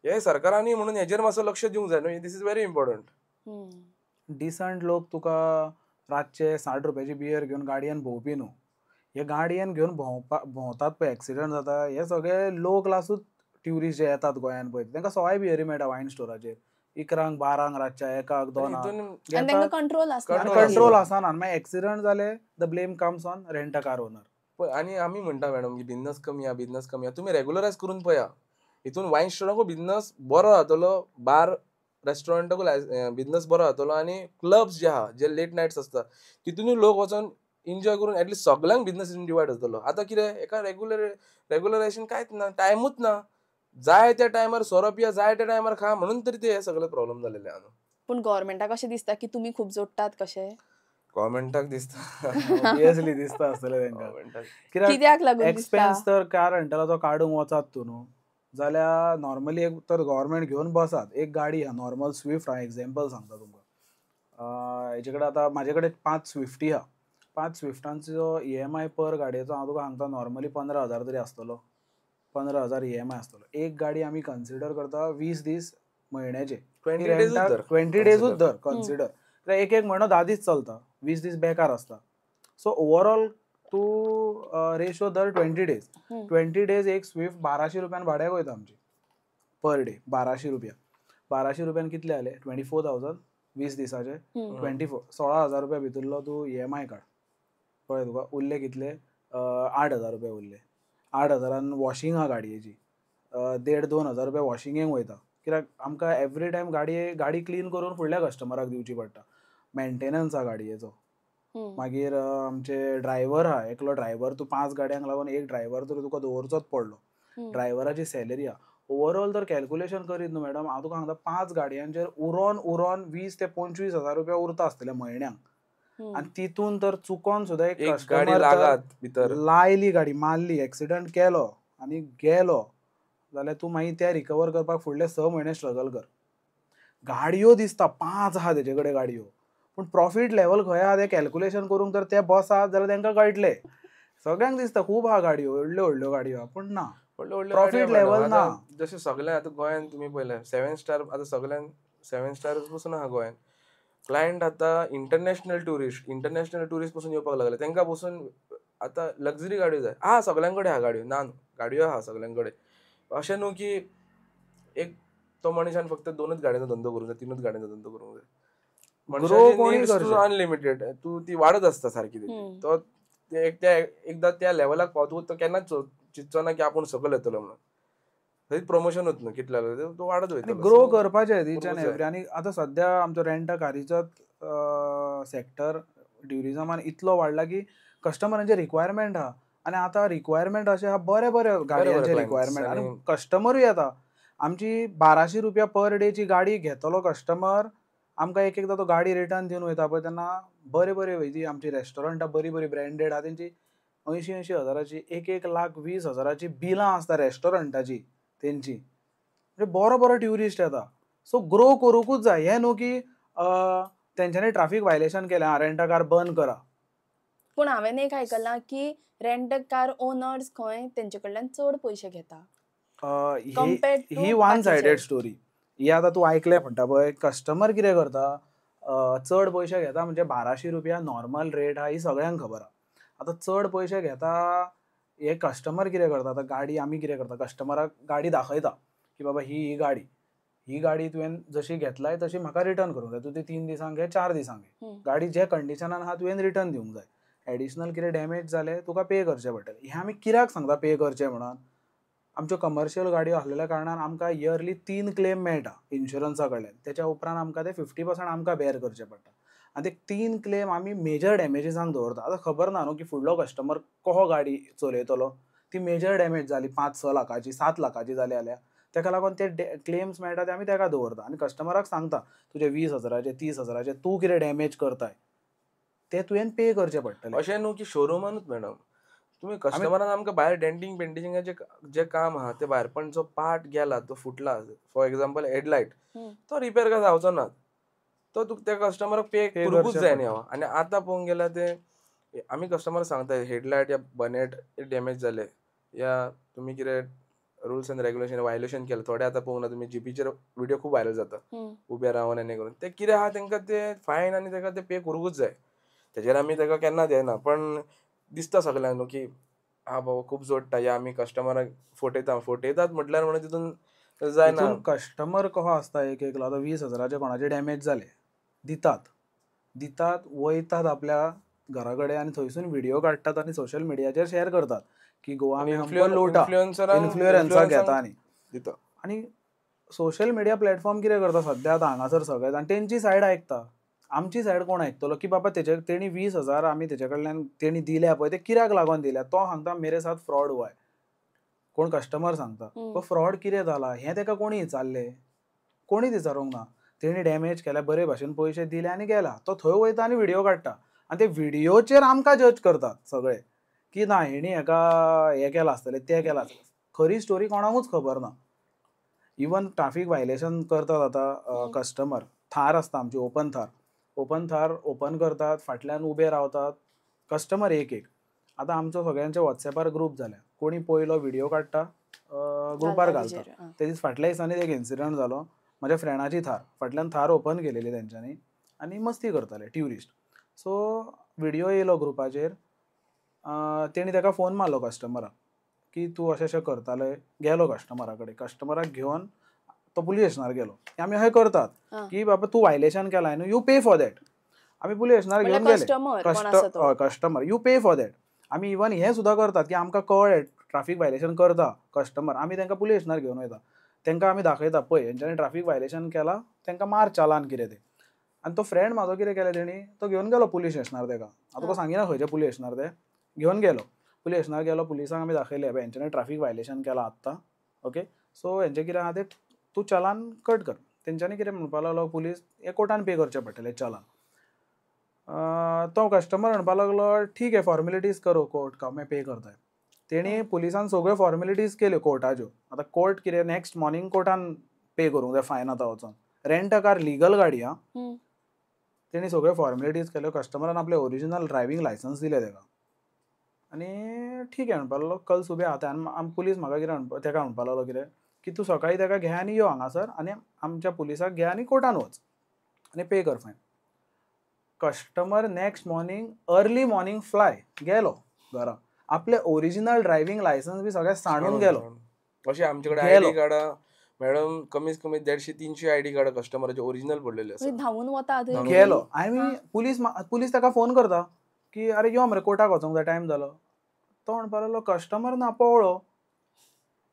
हे सरकारांनी म्हणून हेजेर मातसो लक्ष दिवंक जाय न्हू. This is very important. Decent लोक तुका रातचे 60 रुपयाची बियर घेवन गाडयेन भोंवपी न्हू. हे गाडयेन घेवन भोंवतात पळय, एक्सिडंट जाता. हे सगळे लो क्लासूच ट्युरिस्ट जे येतात गोंयान पळय, तांकां सवाय बियरी मेळटा वायन स्टोराचेर 11, 12 रातच्या, 1, 2. कंट्रोल आसना, कंट्रोल आसना. मागीर एक्सिडंट जाले, the blame comes on rent a car owner. आनी आमी म्हणटा मॅडम की बिझनस कमी आहा, बिझनस कमी आहा. तुमी रेगुलरायज करून पळया, हितून वायन स्टोराकूय बिझनस बरो जातलो, बार रेस्टॉरंटाकूय बिझनस बरो जातलो, आनी क्लब्स जे आहा जे लेट नायट्स आसता तितूनय लोक वचोन एन्जॉय करून एटलिस्ट सगळ्यांक बिझनस डिवायड जातलो. आतां कितें एका रेगुलरायजेशन कांयच ना, टायमूच ना, जाय त्या टायमार सोरो पिया, जाय त्या टायमार खा, म्हणून तरी ते हे सगळे प्रॉब्लेम जालेले आहा. पूण गव्हर्मेंटाक अशें दिसता की तुमी खूब जोडटात कशें? गव्हर्मेंटाक दिसता, ऑब्वियसली दिसता आसतलें तांकां. कित्याक लागून एक्सपेन्स तर कार रेंटलाचो काडूंक वचात तूं न्हू जाल्यार नॉर्मली एक तर गव्हर्मेंट घेवन बसात. एक गाडी आहा नॉर्मल स्विफ्ट, हांव एग्जाम्पल सांगता तुमकां. हेजे कडेन आतां म्हाजे कडेन 5 स्विफ्टी आहा. 5 स्विफ्टांचो EMI पर गाडयेचो हांव तुका सांगता नॉर्मली 15,000 तरी आसतलो, 15,000 EMI आसतलो. एक गाडी आमी कन्सिडर करता 20 दीस म्हयन्याचे, 20 डेजूच धर कन्सिडर. एक एक म्हयनो 10 दीस चलता, 20 दीस बेकार आसता. सो ओवरऑल तूं रेशो धर 20 डेज. 20 डेज एक स्विफ्ट 1200 रुपयान भाड्याक वयता आमची पर डे. 1200 रुपया, 1200 रुपयान कितले जाले 24,000 20 दिसाचे 24, 16,000 रुपया भितरलो तूं EMI काड. पळय तुका उरले कितले, 8,000 रुपया उरले. 8,000 वॉशिंग आहा गाडयेची, 1.5-2 हजार रुपया वॉशिंगेक वयता. कित्याक आमकां एवरी टायम गाडी क्लीन करून फुडल्या कस्टमराक दिवची पडटा. मेंटेनन्स आहा गाडयेचो, मागीर आमचे ड्रायव्हर आहा, एकलो ड्रायव्हर तूं 5 गाडयांक लागून एक ड्रायव्हर तर तुका दवरचोच पडलो, ड्रायव्हराची सॅलरी आहा. ओवरऑल तर कॅल्कुलेशन करीत न्हू मॅडम, हांव तुका सांगता 5 गाडयांचेर उरोन उरोन 20 ते 25 हजार रुपया उरता आसतले म्हयन्याक. आनी तितून तर चुकोन सुद्दां एक गाडी लागत भितर लायली, गाडी मारली, एक्सिडंट केलो आनी गेलो जाल्यार तूं मागीर ते रिकवर करपाक फुडले 6 म्हयने स्ट्रगल कर. गाडयो दिसता 5 आहा तेजे कडेन गाडयो, पूण प्रॉफीट लेवल खंय आहा तें कॅल्कुलेशन करूंक तर ते बसात जाल्यार तांकां कळटलें. सगळ्यांक दिसता खूब आहा गाडयो, व्हडल्यो व्हडल्यो गाडयो आहा, पूण ना प्रॉफीट लेवल ना. जशें सगळें आतां गोंयांत तुमी पळयलें 7 स्टार, आतां सगळ्यांक 7 स्टार पसून आहा गोंयांत. क्लायंट आतां इंटरनॅशनल ट्युरिस्ट पसून येवपाक लागले, तांकां पसून आतां लग्जरी गाडयो जाय. आहा सगळ्यां कडेन आहा गाडयो, ना न्हू गाडयो आहा सगळ्यां कडेन. अशें न्हू की एक तो मनशान फक्त 2 गाडयांचो धंदो करूंक जाय, 3 गाडयांचो धंदो करूंक जाय. मनशाची अनलिमिटेड, तूं ती वाडत आसता सारकी. तो एकदां त्या लेवलाक पावतकूच तो केन्नाच चिंतचो ना की आपूण सकयल येतलो म्हणून. थंय प्रमोशनूच न्हू कितले तो वाडत वयतलो, ग्रो करपाचें इच एंड एवरी. आनी आतां सद्या आमचो रेंट अ कारीचोच सेक्टर ट्युरिजमान इतलो वाडला की कस्टमरांचे रिक्वायरमेंट आहा. आनी आतां रिक्वायरमेंट अशें आहा, बरे बरे गाडयांचे रिक्वायरमेंट, आनी कस्टमरूय येता. आमची 1200 रुपया पर डेची गाडी घेतलो कस्टमर, आमकां एक एकदां तो गाडी रिटर्न दिवन वयता पळय तेन्ना बरे बरे वयती. आमची रेस्टॉरंटां बरी बरी ब्रँडेड आहा, तेंची 80-80 हजाराची, 1-1 लाख 20 हजाराची बिलां आसता रेस्टॉरंटाची तेंची. म्हणजे बरो बरो ट्युरिस्ट येता. सो ग्रो करूंकूच जाय. हें न्हू की तेंच्यांनी ट्राफीक वायलेशन केलें, रेंट अ कार बंद करा. पूण हांवें एक आयकलां की रेंट अ कार ओनर्स खंय तेंचे कडल्यान चड पयशे घेता. ही वन सायडेड स्टोरी. ही आतां तूं आयकलें म्हणटा पळय, कस्टमर कितें करता, चड पयशे घेता म्हणजे 1200 रुपया नॉर्मल रेट आहा ही सगळ्यांक खबर आहा. आतां चड पयशे घेता हे कस्टमर कितें करता, आतां गाडी आमी कितें करता, कस्टमराक गाडी दाखयता की बाबा ही गाडी, ही गाडी तुवें जशी घेतलाय तशी म्हाका रिटर्न करूंक जाय. तूं ती 3 दिसांक घे, 4 दिसांक घे, गाडी जे कंडिशनान आहा तुवें रिटर्न दिवंक जाय. एडिशनल कितें डॅमेज जालें तुका पे करचें पडटलें. हें आमी कित्याक सांगता पे करचें म्हणून, आमच्यो कमर्शियल गाडयो आसलेल्या कारणान आमकां इयरली 3 क्लेम मेळटा इन्शुरन्सा कडल्यान. तेच्या उपरांत आमकां ते 50% आमकां बेर करचें पडटा. आनी ते 3 क्लेम आमी मेजर डॅमेजीसांक दवरता. आतां खबर ना न्हू की फुडलो कस्टमर कसो गाडी चलयतलो, ती मेजर डॅमेज जाली 5-6 लाखाची, 7 लाखाची जाली जाल्यार तेका लागून ते क्लेम्स मेळटा ते आमी तेका दवरता. आनी कस्टमराक सांगता तुजे 20 हजाराचे, 30 हजाराचे तूं कितें डॅमेज करताय ते तुवें पे करचें पडटलें. अशें न्हू की शोरुमानूच मॅडम, तुमी कस्टमरान आमकां भायर डेंटींग पेंटिंगाचें जें काम आहा ते भायर, पण जो पार्ट गेला तो फुटला, फॉर एग्जाम्पल हेडलायट, तो रिपेर काय जावचो ना, तो तुका त्या कस्टमराक पे करूंकूच जाय न्ही. आनी आतां पळोवंक गेल्यार ते आमी कस्टमर सांगता हेडलायट या बनेट डॅमेज जाले या तुमी कितें रुल्स एंड रेगुलेशन व्हायलेशन केलें. थोडे आतां पळोवंक ना तुमी जीपीचेर व्हिडियो खूब व्हायरल जाता उबे रावन आनी करून, ते कितें आहा तेंकां ते फायन आनी तेका ते पे करूंकूच जाय. तेजेर आमी तेका केन्ना दिना, पण दिसता सगळ्यांक न्हू की हा बाबा खूब जोडटा या आमी कस्टमराक फटयता फटयतात म्हटल्यार म्हणून तितून जायना. कस्टमर कसो आसता एक एकलो आतां 20,000 कोणाचे डॅमेज जाले दितात दितात वयतात आपल्या घरा कडेन आनी थंयसून व्हिडियो काडटात आनी सोशल मिडियाचेर शेअर करतात की गोवा इन्फ्लुएन्सराक घेता आनी दिता. आनी सोशल मिडिया प्लॅटफॉर्म कितें करता सद्या आतां हांगासर सगळे आनी तेंची सायड आयकता, आमची सायड कोण आयकतलो की बाबा तेजे तेणी 20,000 आमी तेजे कडल्यान तेणी दिल्या पळय ते कित्याक लागून दिल्या. तो सांगता मेरे साथ फ्रॉड हुआ है, कोण कस्टमर सांगता तो फ्रॉड कितें जाला हें तेका कोणी विचारलें, कोणीच विचारूंक ना. तेणी डॅमेज केल्या बरे भाशेन पयशे दिले आनी गेला, तो थंय वयता आनी व्हिडियो काडटा आनी ते व्हिडियोचेर आमकां जज करतात सगळे की ना हेणी हेका हें केलां आसतलें तें केलां आसतलें. खरी स्टोरी कोणाकूच खबर ना. इवन ट्राफीक व्हायलेशन करतात आतां कस्टमर, थार आसता आमची open Thar, open Thar open करतात, फाटल्यान उबे रावतात कस्टमर एक एक. आतां आमचो सगळ्यांचे वॉट्सॅपार ग्रूप जाल्या, कोणी पयलो व्हिडियो काडटा ग्रुपार घालता. ते दीस फाटल्या दिसांनी एक इन्सिडंट जालो, म्हज्या फ्रेंडाची थार फाटल्यान थार ओपन केलेली तेंच्यांनी आनी मस्ती करताले ट्युरिस्ट. सो व्हिडियो येयलो ग्रुपाचेर, तेणी तेका फोन मारलो कस्टमराक की तूं अशें अशें करताले. गेलो कस्टमरा कडेन, कस्टमराक घेवन तो पुलीस स्टेशनार गेलो. आमी अशें करतात की बाबा तूं व्हायलेशन केलां न्हू, you pay for that. आमी पुलीस स्टेशनार घेवन गेले customer, you pay for that. आमी इवन हें सुद्दां करतात की आमकां कळ्ळें ट्राफीक व्हायलेशन करता कस्टमर, आमी तांकां पुलीस स्टेशनार घेवन वयता, तांकां आमी दाखयता पळय हेंच्यांनी ट्राफीक व्हायलेशन केलां, तांकां मार चालान कितें तें. आनी तो फ्रेंड म्हाजो कितें केलें तेणी, तो घेवन गेलो पुलीस स्टेशनार तेका, हांव तुका सांगिना खंयच्या पुलीस स्टेशनार ते, घेवन गेलो पुलीस स्टेशनार गेलो, पुलिसांक आमी दाखयलें हेंच्यांनी ट्राफीक व्हायलेशन केलां आत्तां, ओके सो हेंचें कितें आहा तें तूं चलान कट कर. तेंच्यांनी कितें म्हणपाक लागलो पुलीस, हे कोर्टान पे करचें पडटलें चलान. तो कस्टमर म्हणपाक लागलो ठीक आहे फॉर्मेलिटीज करो कोर्ट का मैं पे करता. तेणी पुलिसान सगळ्यो फॉर्मेलिटीज केल्यो कोर्टाच्यो. आतां कोर्ट कितें नेक्स्ट मॉर्निंग कोर्टान पे करूंक जाय फायन आतां वचोन, रेंट अ कार लिगल गाडी आं. तेणी सगळ्यो फॉर्मेलिटीज केल्यो, कस्टमरान आपलें ओरिजिनल ड्रायव्हिंग लायसन्स दिलें तेका आनी ठीक आहे म्हणपाक लागलो कल सुबह आता. आनी पुलीस म्हाका कितें तेका म्हणपाक लागलो कितें की तूं सकाळीं तेका घे आनी यो हांगासर आनी आमच्या पुलिसाक घे आनी कोर्टान वच आनी पे कर fine. Customer next morning early morning fly गेलो घरा, आपले ओरिजिनल ड्रायव्हिंग लायसन्स बी सगळें सांडून गेलो. अशें आमचे कडेन आयडी कार्डां मॅडम कमीत कमी 150-300 आयडी कार्ड कस्टमराचे ओरिजिनल पडलेले आसा. धांवून वता गेलो आनी पुलीस पुलीस ताका फोन करता की अरे यो मरे कोर्टाक वचोंक जाय टायम जालो. तो म्हणपाक लागलो कस्टमर ना पळो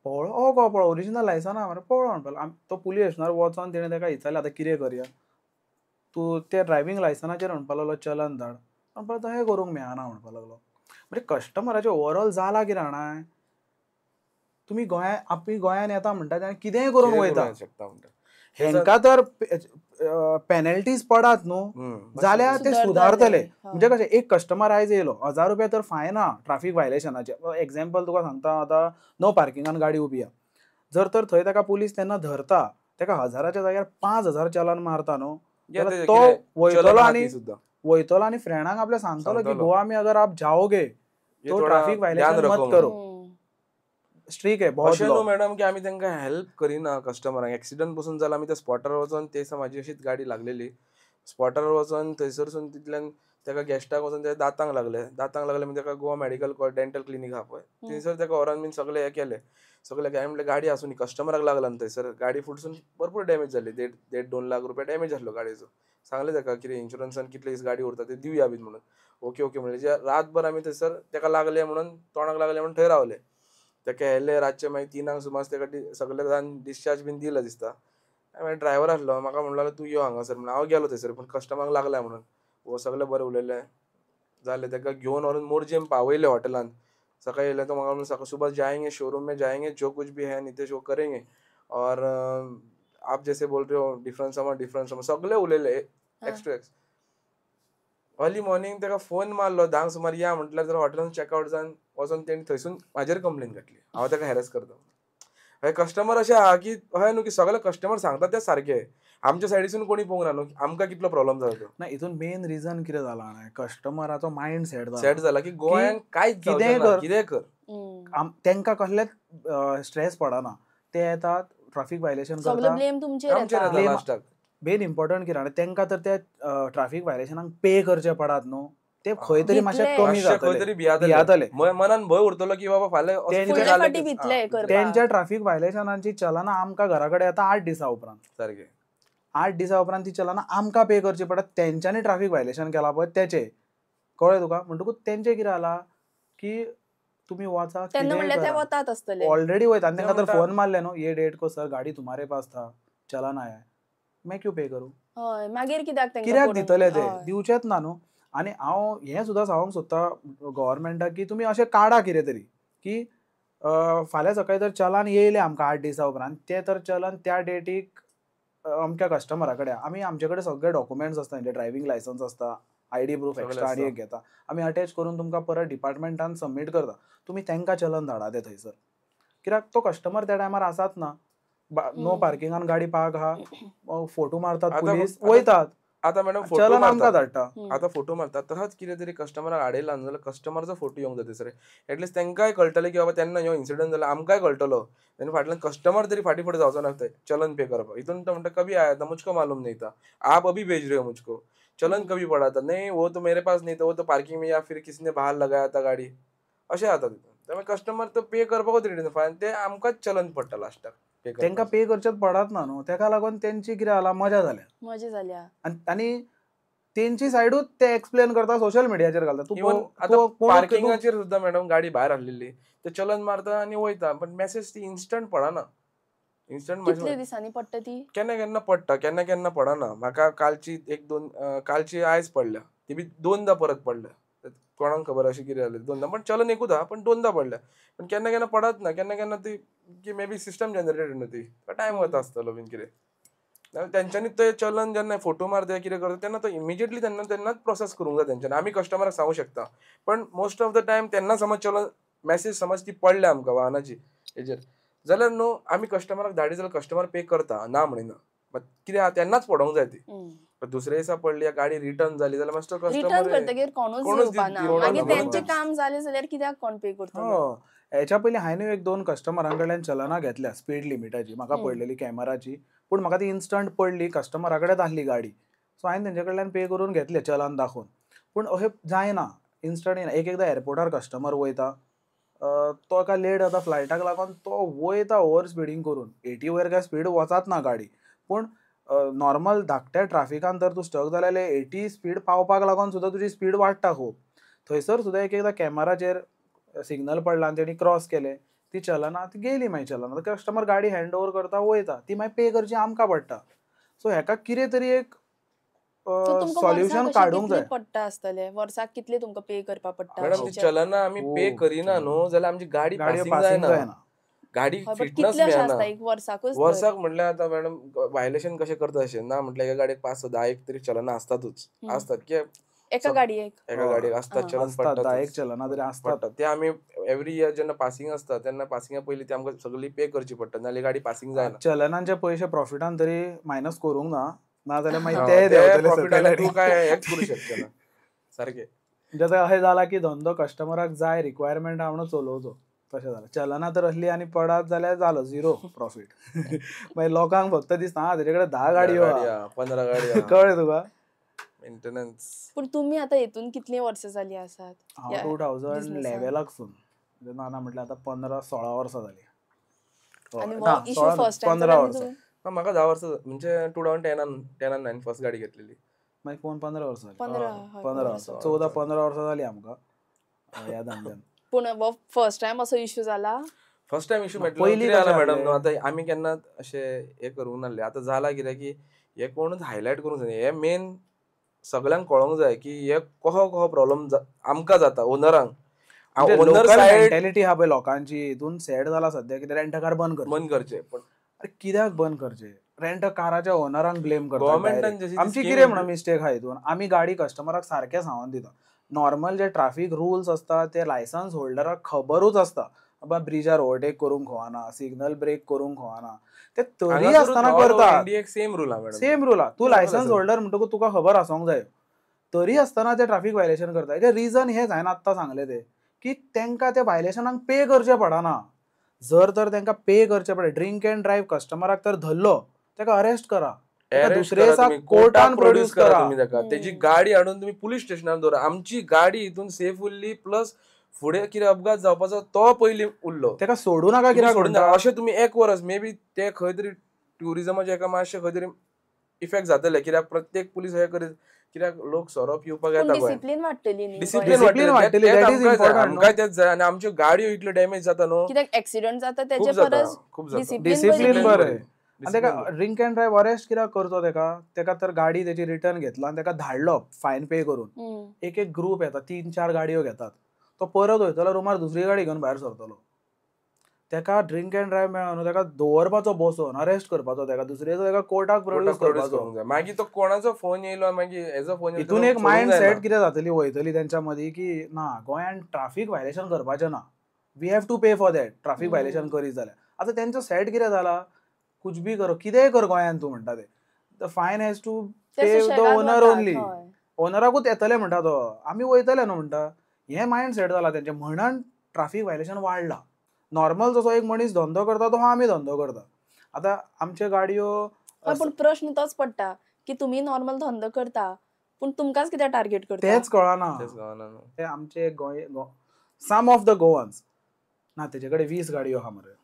पळो ओ गो पळो ओरिजिनल लायसन्स आहा मरे पळो म्हणपाक लागलो. तो पुलीस स्टेशनार वचोन तेणें ताका विचारलें आतां कितें करया तूं, ते ड्रायव्हिंग लायसनाचेर म्हणपाक लागलो चलन धाड, म्हणपाक तशें करूंक मेळना म्हणपाक लागलो. म्हणजे कस्टमराचें ओवरऑल जालां कितें जाणा, तुमी गोंया आपली गोंयान येता म्हणटा आनी कितेंय करून वयता. हेंकां तर पेनल्टीज पडात न्हू जाल्यार ते सुदारतले. म्हणजे कशें एक कस्टमर आयज येयलो 1000 रुपया तर फायन आहा ट्राफीक व्हायलेशनाचे. एग्जाम्पल तुका सांगता, आतां नो पार्किंगान गाडी उबी आहा, जर तर थंय ताका पुलीस तेन्ना धरता ताका 1000च्या जाग्यार 5000 चलन मारता न्हू, तो वयतलो आनी वयतलो आनी फ्रेंडांक आपल्या सांगतलो की गोवा में अगर आप जाओगे तो ट्राफिक व्हायलेशन मत करो, स्ट्रीक आहे बहुत. अशें न्हू मॅडम की आमी तांकां हेल्प करिना कस्टमरांक. एक्सिडंट पसून जाल्यार आमी त्या स्पॉटार वचोन, ते दिसा म्हाजी अशीच गाडी लागलेली, स्पॉटार वचोन थंयसरसून तितल्यान ताका गेस्टाक वचोन त्या दांतांक लागले, दांतांक लागले म्हणजे ताका गोवा मेडिकल डेंटल क्लिनीक आहा पळय थंयसर ताका व्हरोन बीन सगळें हें केलें सगळें. हांवें म्हणलें गाडी आसूं कस्टमराक लागला न्हू थंयसर, गाडी फुटसून भरपूर डॅमेज जाली, 1.5-2 लाख रुपया डॅमेज जाल्लो गाडयेचो. सांगलें ताका कितें इन्शुरन्सान कितले दीस गाडी उरता ते दिवया बीन म्हणून. ओके ओके म्हणलें. जे रातभर आमी थंयसर ताका लागलें म्हणून तोंडाक लागलें म्हणून थंय रावले. ताका येयले रातचे मागीर 3 सुमार ताका सगळे जाण डिस्चार्ज बीन दिला दिसता. मागीर ड्रायव्हर आसलो म्हाका म्हणलो तूं यो हांगासर म्हणून, हांव गेलो थंयसर पूण कस्टमराक लागला म्हणून हो सगळें बरें उलयलें जालें. ताका घेवन व्हरून मोरजेम पावयलें हॉटेलान. सकाळी येयलें तो म्हाका म्हणून सुबह जाएंगे शोरूम में जाएंगे जो कुछ भी है नितेश वो करेंगे और आप जैसे बोल रहे हो डिफरंस समज डिफरंस समज सगळे उलयले x to x. Early morning ताका फोन मारलो 10 सुमार या म्हटल्यार जर हॉटेलान चॅकआउट जावन वचोन तेणी थंयसून म्हाजेर कंप्लेन घातली हांव ताका हॅरेस करता. हय कस्टमर अशें आहा की हय न्हू की सगळे कस्टमर सांगता ते सारके, आमच्या सायडीसून कोणी पळोवंक ना न्हू आमकां कितलो प्रॉब्लम जाला तो. ना हितून मेन रिजन कितें जाला, कस्टमराचो मायंड सेट सेट जाला की गोंयांत कांयच कितेंय कर कितेंय कर, तांकां कसलेच स्ट्रेस पडना, ते येतात ट्राफीक व्हायलेशन करता, ब्लेम तुमचेर लास्टाक. मेन इम्पॉर्टंट कितें तांकां तर त्या ट्राफीक व्हायलेशनाक पे करचे पडात न्हू, ते खंय तरी मातशे कमी जातले, भियातले, मनान भंय उरतलो की बाबा फाल्यां तेंच्या ट्राफीक व्हायलेशनाची चलना आमकां घरा कडेन येता 8 दिसां उपरांत, सारकें 8 दिसां उपरांत ती चलना आमकां पे करची पडटा, तेंच्यांनी ट्राफीक व्हायलेशन केला पळय तेचे, कळ्ळें तुका. म्हणटकूच तेंचें कितें जाला की तुमी वचा ऑलरेडी वयता आनी तांकां तर फोन मारले न्हू, ये डेट को सर गाडी तुम्हारे पास था चलन आया, मैं क्यों पे करूं, मागीर कित्याक दितले ते, दिवचेच ना न्हू. आनी हांव हें सुद्दां सांगूंक सोदता गव्हर्मेंटाक की तुमी अशें काडा कितें तरी की फाल्यां सकाळीं जर चलन येयलें आमकां 8 दिसां उपरांत, तें तर चलन त्या डेटीक अमक्या कस्टमरा कडेन, आमी आमचे कडेन सगळे डॉक्युमेंट्स आसता, म्हणजे ड्रायव्हिंग लायसन्स आसता, आयडी प्रूफ एक्स्ट्रा आनी एक घेता, आमी अटॅच करून तुमकां परत डिपार्टमेंटान सबमीट करता, तुमी तांकां चलन धाडा तें थंयसर, कित्याक तो कस्टमर त्या टायमार आसात ना, नो पार्किंगान गाडी पार्क आहा, फोटो मारतात पुलीस वयतात. आता मॅडम फोटो आमकां धाडटा, आतां फोटो मारतात तसोच कितें तरी कस्टमराक आडयला न्हू जाल्यार कस्टमरचो फोटो येवंक जाय थंयसर, एटलिस्ट तांकांय कळटलें की बाबा तेन्ना ह्यो इन्सिडंट जाला, आमकांय कळटलो, तेन्ना फाटल्यान कस्टमर तरी फाटीं फुडें जावचो ना चलन पे करपाक. हितून तो म्हणटा कभी आया था मुझको मालूम नहीं था, आप अभी भेज रहे हो मुझको, चलन कभी पड़ा था नहीं, वो तो मेरे पास नहीं था, वो तो पार्किंग में या फिर किसी ने बाहर लगाया था गाडी, अशें जाता तितून. त्यामुळे कस्टमर तो पे करपाकूच रेडी ना, ते आमकांच चलन पडटा लास्टाक, तांकां पे करचेच पडत ना न्हू, तेका लागून तेंची कितें जाला मजा जाल्या, मजा जाल्या आनी तेंची सायडूच ते एक्सप्लेन करता, सोशल मिडियाचेर घालता. इवन आतां पार्किंगाचेर सुद्दां मॅडम गाडी भायर आहलेली ते चलन मारता आनी वयता, पण मॅसेज ती इन्स्टंट पडना. इन्स्टंट कितले दिसांनी पडटा ती, केन्ना केन्ना पडटा, केन्ना केन्ना पडना. म्हाका कालची एक दोन कालची आयज पडल्या, ती बी 2दा परत पडल्या, कोणाक खबर अशें कितें जालें 2दा, पण चलन एकूच आहा पण 2दा पडल्या, पण केन्ना केन्ना पडत ना, केन्ना केन्ना ती की मे बी सिस्टम जनरेटेड न्हू ती, टायम वता आसतलो बीन कितें, तेंच्यांनी ते चलन जेन्ना फोटो मारता कितें करता तेन्ना तो इमिजिएटली तेन्ना तेन्नाच प्रोसेस करूंक जाय तेंच्यांनी, आमी कस्टमराक सांगूंक शकता, पण मोस्ट ऑफ the time तेन्ना समज चलन मॅसेज समज ती पडल्या आमकां वाहनाची हेजेर जाल्यार न्हू आमी कस्टमराक धाडी जाल्यार कस्टमर पे करता ना म्हणिना, बट कितें आहा तेन्नाच पडोंक जाय ती, दुसरे दिसा पडली गाडी रिटर्न जाली जाल्यार मातसो रिटर्न करतकीर कोणूच दिवपाना, मागीर तेंचें काम जालें जाल्यार कित्याक कोण पे करतलो. हेच्या पयलीं हांवें 1-2 कस्टमरां कडल्यान चलनां घेतल्या स्पीड लिमिटाची, म्हाका पडलेली कॅमेराची, पूण म्हाका ती इन्स्टंट पडली, कस्टमरा कडेन आहली गाडी, सो हांवें तेंचे कडल्यान पे करून घेतले चलन दाखोवन, पूण अशें जायना इन्स्टंट येना. एक एकदां एअरपोर्टार कस्टमर वयता, तो एका लेट जाता फ्लायटाक लागून, तो वयता ओवर स्पिडींग करून, 80 वयर काय स्पीड वचात ना गाडी, पूण नॉर्मल धाकट्या ट्राफिकान जर तूं स्टक जाल्यार 80 स्पीड पावपाक लागून सुद्दां तुजी स्पीड वाडटा खूब, थंयसर सुद्दां एक एकदां कॅमेराचेर सिग्नल पडला आनी तेणी क्रॉस केलें, ती चलना ती गेली, मागीर चलना कस्टमर गाडी हँड ओवर करता वयता, ती मागीर पे करची आमकां पडटा. सो हेका कितें तरी एक सॉल्युशन काडूंक जाय. पडटा आसतलें वर्साक कितले तुमकां पे करपाक पडटा? मॅडम ती चलना आमी पे करिना न्हू जाल्यार आमची गाडी पासिंग जायना, गाडी फिटनस मेळना. वर्साक म्हटल्यार आतां मॅडम व्हायलेशन कशें करता अशें ना म्हटल्यार एका गाडयेक 5-10 एक तरी चलना आसतातूच, आसतात की एका गाडयेक आसतात चलन पडटा, 10 एक चलना तरी आसतात. ते आमी एवरी इयर जेन्ना पासिंग आसता तेन्ना पासिंगा पयलीं ती आमकां सगळी पे करची पडटा, नाल्यार गाडी पासिंग जायना. चलनांचे पयशे प्रॉफिटान तरी मायनस करूंक ना, नाजाल्यार मागीर ते प्रॉफिटान तूं काय हेंच करूं शकना सारकें. म्हणजे अशें जालां की धंदो कस्टमराक जाय रिक्वायरमेंट आहा म्हणून चलोवचो, तशें जालें. चलना तर असली आनी पडात जाल्यार जालो झिरो प्रॉफीट. मागीर लोकांक फक्त दिसता आं तेजे कडेन 10 गाडयो 15 गाडयो, कळ्ळें तुका मेंटेनन्स. पूण तुमी आतां हेतून कितलीं वर्सां जालीं आसात? हांव 2011 सून, ना ना म्हटल्यार आतां 15-16 वर्सां जालीं. 15 वर्सां म्हाका 10 वर्सां, म्हणजे 2010 हांवें फर्स्ट गाडी घेतलेली, मागीर कोण 15 वर्सां, 15 वर्सां, 14-15 वर्सां जालीं आमकां ह्या धंद्यान. पूण फर्स्ट टायम असो इशू जाला? फर्स्ट टायम इशू पयलीं जाला मॅडम न्हू, आतां आमी केन्ना अशें हें करूंक नासलें. आतां जाला कितें की हें कोणूच हायलायट करूंक जायना, हें मेन सगळ्यांक कळोंक जाय की हे कसो कसो प्रॉब्लम आमकां जाता ओनरांक. ओनर मेंटॅलिटी आहा पळय लोकांची, हितून सॅड जाला सद्या की रेंट कार बंद कर, बंद करचें. पण अरे कित्याक बंद करचें? रेंट काराच्या ओनरांक ब्लेम करता. गव्हर्मेंटान आमची कितें म्हणून मिस्टेक आहा हितून, आमी गाडी कस्टमराक सारकें सांगून दिता, नॉर्मल जे ट्राफीक रुल्स आसता ते लायसन्स होल्डराक खबरूच आसता, बाबा ब्रिजार ओवरटेक करूंक खोवाना, सिग्नल ब्रेक करूंक खोवाना, ते तरी आसतना करतात. सेम रूल आहा, सेम रूल आहा. तूं लायसन्स होल्डर म्हणटकूच तुका खबर आसूंक जाय, तरी आसतना ते ट्राफीक व्हायलेशन करता. हेजें रिजन हें हांवें आत्तां सांगलें तें की तांकां ते व्हायलेशनाक पे करचें पडना. जर तर तांकां पे करचें पडलें, ड्रिंक एंड ड्रायव्ह कस्टमराक तर धरलो ताका अरेस्ट करा, दुसरे दिसा कोर्टान प्रोड्यूस करा तुम्ही ताका, तेजी गाडी हाडून तुम्ही पुलीस स्टेशनार दवरा. आमची गाडी हितून सेफ उरली, प्लस फुडें कितें अपघात जावपाचो तो पयलीं उरलो, ताका सोडू नाका कित्याक सोडून. अशें तुमी एक वरस मे बी ते खंय तरी ट्युरिजमाचे एका मातशें खंय तरी इफेक्ट जातले, कित्याक प्रत्येक पुलीस हें करीत, कित्याक लोक सोरो पिवपाक येता, डिसिप्लीन वाडटली, डिसिप्लीन वाडटली, आमकां तेच जाय. आनी आमच्यो गाडयो इतल्यो डॅमेज जाता न्हू, कित्याक एक्सिडंट जाता तेजे परस डिसिप्लीन बरें. आनी ताका ड्रिंक एंड ड्रायव्ह अरेस्ट कित्याक करचो ताका, ताका तर गाडी तेजी रिटर्न घेतला आनी ताका धाडलो फायन पे करून. एक एक ग्रूप येता, 3-4 गाडयो घेतात, तो परत वयतलो रुमार दुसरी गाडी घेवन भायर सरतलो. ताका ड्रिंक एंड ड्रायव्ह मेळना न्हू, ताका दवरपाचो बसोवन अरेस्ट करपाचो ताका, दुसरे ताका कोर्टाक प्रोड्यूस करपाचो. मागीर तो कोणाचो फोन येयलो, मागीर हेजो फोन, हितून एक मायंड सेट कितें जातली वयतली तेंच्या मदीं की ना गोंयान ट्राफीक व्हायलेशन करपाचें ना, we have to pay for that traffic violation करीत जाल्यार. आतां तेंचो सेट कितें जाला, कुछ भी करो, कितेंय कर गोंयान तूं म्हणटा ते, the fine has to pay the owner only, ओनराकूच येतलें म्हणटा तो, आमी वयतले न्हू म्हणटा. हें मायंड सेट जाला तेंचें, म्हणून ट्राफीक व्हायलेशन वाडलां. नॉर्मल जसो एक मनीस धंदो करता तो आमी धंदो करता. आतां आमच्यो गाडयो, पूण प्रश्न तोच पडटा की तुमी नॉर्मल धंदो करता पूण तुमकांच कित्याक टार्गेट करता, तेच कळना. ते आमचे गोंय सम ऑफ the Goans ना तेजे कडेन 20 गाडयो आहा मरे,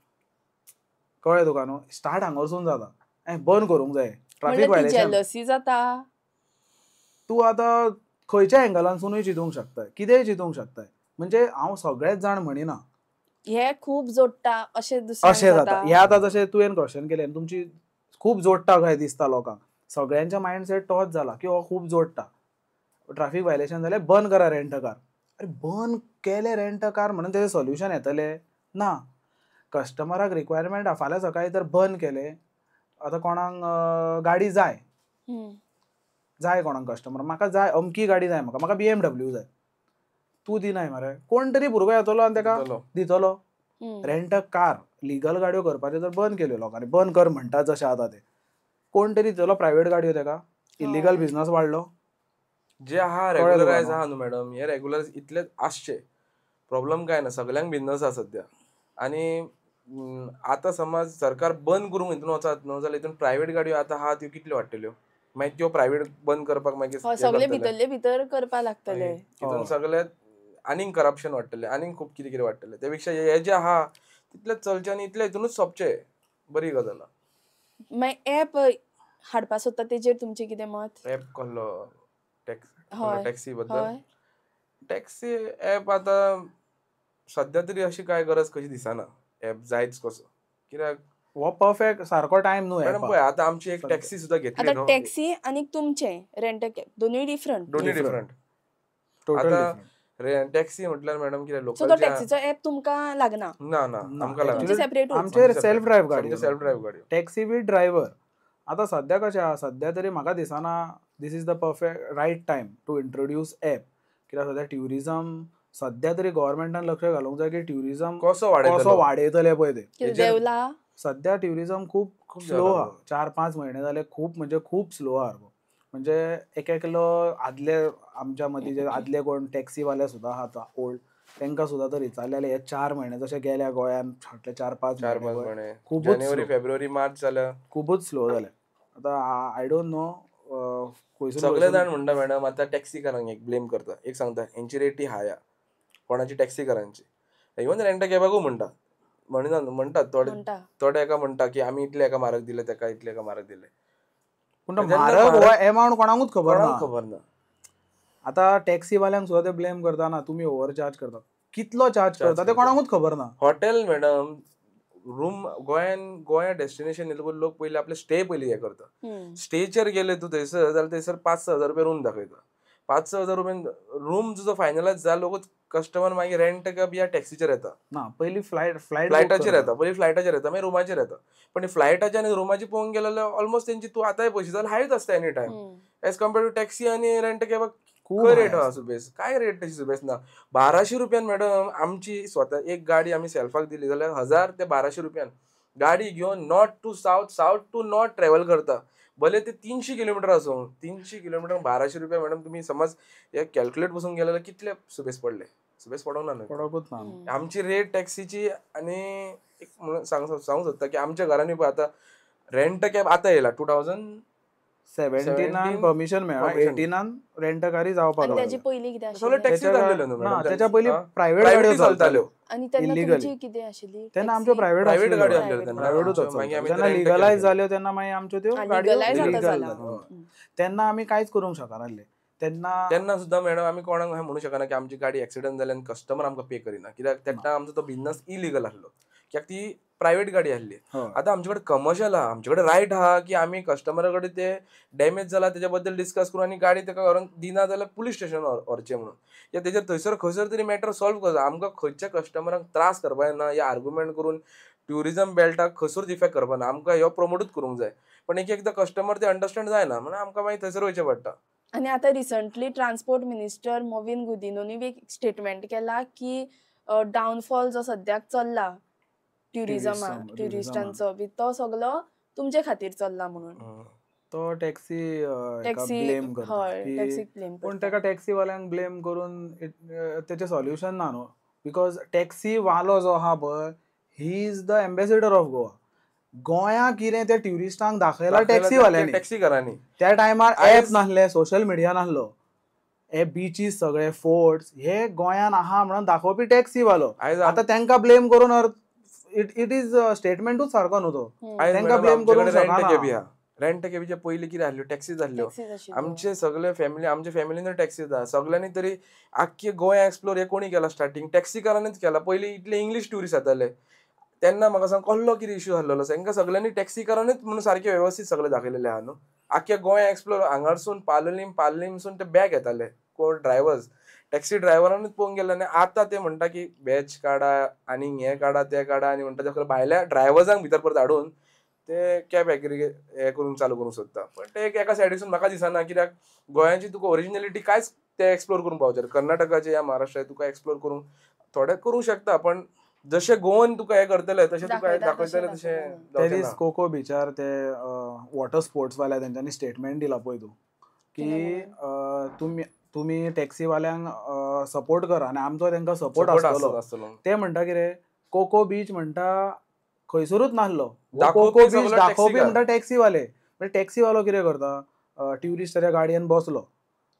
कळ्ळें तुका न्हू, स्टार्ट हांगासून जाता, बंद करूंक जाय ट्राफीक व्हायलेशन जाता. तूं आतां खंयच्या एंगलानसूनय चिंतूंक शकता, कितेंय चिंतूंक शकता. म्हणजे हांव सगळेच जाण म्हणिना हे खूब जोडटा अशें अशें जाता. हे आतां जशें तुवें क्वेश्चन केलें, तुमची खूब जोडटा काय दिसता लोकांक, सगळ्यांच्या मायंड सेट तोच जाला की हो खूब जोडटा, ट्राफीक व्हायलेशन जालें बंद करा रेंट कार. अरे बंद केलें रेंट कार म्हणून तेजें सोल्युशन येतलें ना. कस्टमराक रिक्वायरमेंट आहा, फाल्यां सकाळीं तर बंद केलें, आतां कोणाक गाडी जाय, जाय कोणाक कस्टमर, म्हाका जाय अमकी गाडी जाय, म्हाका म्हाका BMW जाय, तूं दिनाय मरे, कोण तरी भुरगो येतलो आनी ताका दितलो. रेंट अ कार लिगल गाडयो करपाच्यो तर बंद केल्यो लोकांनी, बंद कर म्हणटा जशें आतां ते, कोण तरी दितलो प्रायवेट गाडयो ताका, इलिगल बिजनस वाडलो. जे आहा रेगुलरायज आहा न्हू मॅडम, हे रेगुलर इतलेच आसचे, प्रॉब्लम काय ना, सगळ्यांक बिजनस आहा सद्या. आनी आतां समज सरकार बंद करूंक हितून वचत न्हू जाल्यार हितून प्रायवेट गाडयो आतां आहा त्यो कितल्यो वाडटल्यो, मागीर त्यो प्रायवेट बंद करपाक मागीर सगळे भितरले भितर करपाक लागतले, हितून सगळे आनीक करप्शन वाडटलें, आनीक खूब कितें कितें वाडटलें. त्या पेक्षा हे जे आहा तितलें चलचें आनी इतलें हितूनच सोंपचें, बरी गजाल. मागीर एप हाडपा सोदता तेजेर तुमचें कितें मत? एप कसलो? टॅक्सी बद्दल? टॅक्सी एप आतां सद्या तरी अशी काय गरज कशी दिसना, एप जायच कसो, कित्याक हो परफेक्ट सारको टायम न्हू. मॅडम पळय आतां आमची एक टॅक्सी सुद्दां घेतली, आतां टॅक्सी आनी तुमचें रेंट कॅब दोनूय डिफरंट, दोनूय डिफरंट. आतां टॅक्सी म्हटल्यार मॅडम कितें लोकल टॅक्सीचो एप तुमकां लागना? ना ना, आमकां लागना, सेपरेट, आमचे सेल्फ ड्रायव्ह गाडी, सेल्फ ड्रायव्ह गाडी, टॅक्सी विथ ड्रायव्हर. आतां सद्या कशें आहा, सद्या तरी म्हाका दिसना this is the perfect right time to introduce app, कित्याक सद्या ट्युरिजम सद्या तरी गव्हर्मेंटान लक्ष घालूंक जाय की ट्युरिजम कसो वाडयतले पळय ते. देंवला सद्या ट्युरिजम खूब स्लो आहा, 4-5 म्हयने जाले खूब, म्हणजे खूब स्लो आहा. म्हणजे एक एकलो आदले आमच्या मदीं जे आदले कोण टॅक्सीवाले सुद्दां आहात ओल्ड, तांकां सुद्दां तर विचारलें हे 4 म्हयने जशे गेल्या गोंयान फाटले 4-5 म्हयने खूबच, जानेवारी फेब्रुवारी मार्च जाल्या खूबच स्लो जाले. आतां I don't know, सगळे जाण म्हणटा मॅडम आतां टॅक्सीकारांक एक ब्लेम करता, एक सांगता हेंची रेटी हाय, कोणाची टॅक्सीकारांची, इवन रेंट कॅबाकूय म्हणटा, म्हणिना म्हणटात थोडे थोडे एका म्हणटा की आमी इतले एका म्हारग दिले, तेका इतले एका म्हारग दिले, पूण म्हारग हो एमावंट कोणाकूच खबर ना, खबर ना. आतां टॅक्सीवाल्यांक सुद्दां ते ब्लेम करता ना तुमी ओवर चार्ज करता, कितलो चार्ज करता ते कोणाकूच खबर ना. हॉटेल मॅडम रूम गोंयान, गोंया डेस्टिनेशन लोक पयलीं आपले स्टे पयलीं हें करता, स्टेचेर गेले तूं थंयसर जाल्यार थंयसर 5-6 हजार रुपया रूम दाखयता, 5-6 हजार रुपयान रूम तुजो फायनलायज जालो, कस्टमर मागीर रेंट कॅब या टॅक्सीचेर येता ना, पयलीं फ्लायटाचेर येता, पयलीं फ्लायटाचेर येता, मागीर रुमाचेर येता. पण फ्लायटाचे आनी रुमाची पळोवंक गेले जाल्यार ऑलमोस्ट तेंची तूं आतांय पयशे जाल्यार हायच आसता any time as compare to taxi आनी रेंट कॅबाक खूब खंय रेट आहा सुबेज, काय रेट तशी सुबेज ना. 1200 रुपयान मॅडम आमची स्वता एक गाडी आमी सेल्फाक दिली जाल्यार 1000 ते 1200 रुपयान गाडी घेवन north to south, south to north travel करता. भले ते 300 किलोमिटर आसूं, 300 किलोमिटर 1200 रुपया मॅडम तुमी समज हे कॅल्क्युलेट बसून गेले जाल्यार कितले सुबेज पडले, सुबेज पडोंक ना न्हू. पडोकूच ना आमची रेट टॅक्सीची. आनी एक म्हणून सांगूंक सोदता की आमच्या घरांनी पळय आतां रेंट कॅब आतां येयला 2017 परमिशन मेळ्ळा, 18 रेंट कारी जावपाक. त्याच्या पयलीं कितें आशिल्लें? टॅक्सी चल्लेल्यो न्हू मॅडम, त्याच्या पयलीं प्रायव्हेट गाडयो चलताल्यो. आनी तेन्ना तुमची कितें आशिल्ली? तेन्ना आमच्यो प्रायव्हेट गाडयो आसल्यो, तेन्ना जेन्ना लिगलायज जाल्यो तेन्ना मागीर आमच्यो त्यो गाडयो लिगल जाल्यो. तेन्ना आमी कांयच करूंक शकनासले. तेन्ना तेन्ना सुद्दां मॅडम आमी कोणाक म्हणूंक शकना की आमची गाडी एक्सिडंट जाली आनी कस्टमर आमकां पे करिना, कित्याक तेन्ना आमचो तो बिजनस इलिगल आसलो, कित्याक ती प्रायव्हेट गाडी आसली. आतां आमचे कडेन कमर्शियल आहा, आमचे कडेन रायट आहा की आमी कस्टमरा कडेन ते डॅमेज जाला तेच्या बद्दल डिस्कस करून आनी गाडी ताका व्हरोन दिना जाल्यार पुलीस स्टेशन व्हरचें म्हणून, या तेजेर थंयसर खंयसर तरी मॅटर सॉल्व करचो. आमकां खंयच्या कस्टमरांक त्रास करपाक जायना या आर्ग्युमेंट करून ट्युरिजम बेल्टाक खंयसरूच इफेक्ट करपाक ना. आमकां ह्यो प्रमोटूच करूंक जाय, पण एक एकदां कस्टमर ते अंडरस्टँड जायना म्हणून आमकां मागीर थंयसर वयचें पडटा. आनी आतां रिसंटली ट्रान्सपोर्ट मिनिस्टर मोविन गुदिनोनी एक स्टेटमेंट केला की डावनफॉल जो सद्याक चल्ला ट्युरिजमा, ट्युरिस्टांचो बी, तो सगलो तुमचे खातीर चल्ला म्हणून. तो टॅक्सी ब्लेम करता, पूण ताका टॅक्सी वाल्यांक ब्लेम करून तेचें सॉल्युशन ना न्हू, because taxi वालो जो आहा पळय, he is the ambassador of Goa. गोंया कितें त्या ट्युरिस्टांक दाखयला टॅक्सी वाल्यांनी, टॅक्सीकारांनी. त्या टायमार एप नासले, सोशल मिडिया नासलो, हे बिचीस सगळे फोर्ट्स हे गोंयान आहा म्हणून दाखोवपी टॅक्सी वालो. आतां तांकां ब्लेम करून it is स्टेटमेंटूच सारको न्हू तो, तांकां ब्लेम करूंक शकना. रेंट कॅबीच्या पयलीं कितें आसल्यो, टॅक्सी जाल्ल्यो. आमचे सगळे फॅमिली, आमच्या फॅमिलीन टॅक्सी जाता सगळ्यांनी तरी आख्खे गोंय एक्सप्लोर हे कोणी केला स्टार्टींग टॅक्सीकारांनीच केला. पयलीं इतले इंग्लीश ट्युरिस्ट जाताले तेन्ना म्हाका सांग कसलो कितें इश्यू जाल्लो, तांकां सगळ्यांनी टॅक्सीकारांनीच म्हणून सारकें वेवस्थीत सगळें दाखयलेलें आहा न्हू. आख्खे गोंय एक्सप्लोर हांगारसून पालोलीम, पालोलीमसून ते बॅक येताले कोण ड्रायवर्स, टॅक्सी ड्रायव्हरानूच पळोवंक गेले. आनी आतां ते म्हणटा की बॅच काडा आनी हें काडा तें काडा, आनी म्हणटा ते भायल्या ड्रायव्हर्सांक भितर परत हाडून ते कॅब एग्रीगेट हे करूंक चालू करूंक सोदता. पण ते एका सायडीसून म्हाका दिसना, कित्याक गोंयाची तुका ओरिजिनलिटी कांयच ते एक्सप्लोर करूंक पावचे. कर्नाटकाचे या महाराष्ट्राचे तुका एक्सप्लोर करूंक थोडे करूंक शकता, पण जशे गोवन तुका हे करतले तशें तुका दाखयतले तशें. ते दीस कोको बिचार ते वॉटर स्पोर्ट्स वाल्या तेंच्यांनी स्टेटमेंट दिला पळय तूं की तुमी टॅक्सीवाल्यांक सपोर्ट करा आनी आमचो तांकां सपोर्ट आसतलो. ते म्हणटा कितें, कोको बीच म्हणटा खंयसरूच नासलो, कोको बीच दाखोवपी म्हणटा टॅक्सीवाले. म्हणजे टॅक्सीवालो कितें करता, ट्युरिस्टाच्या गाडयेन बसलो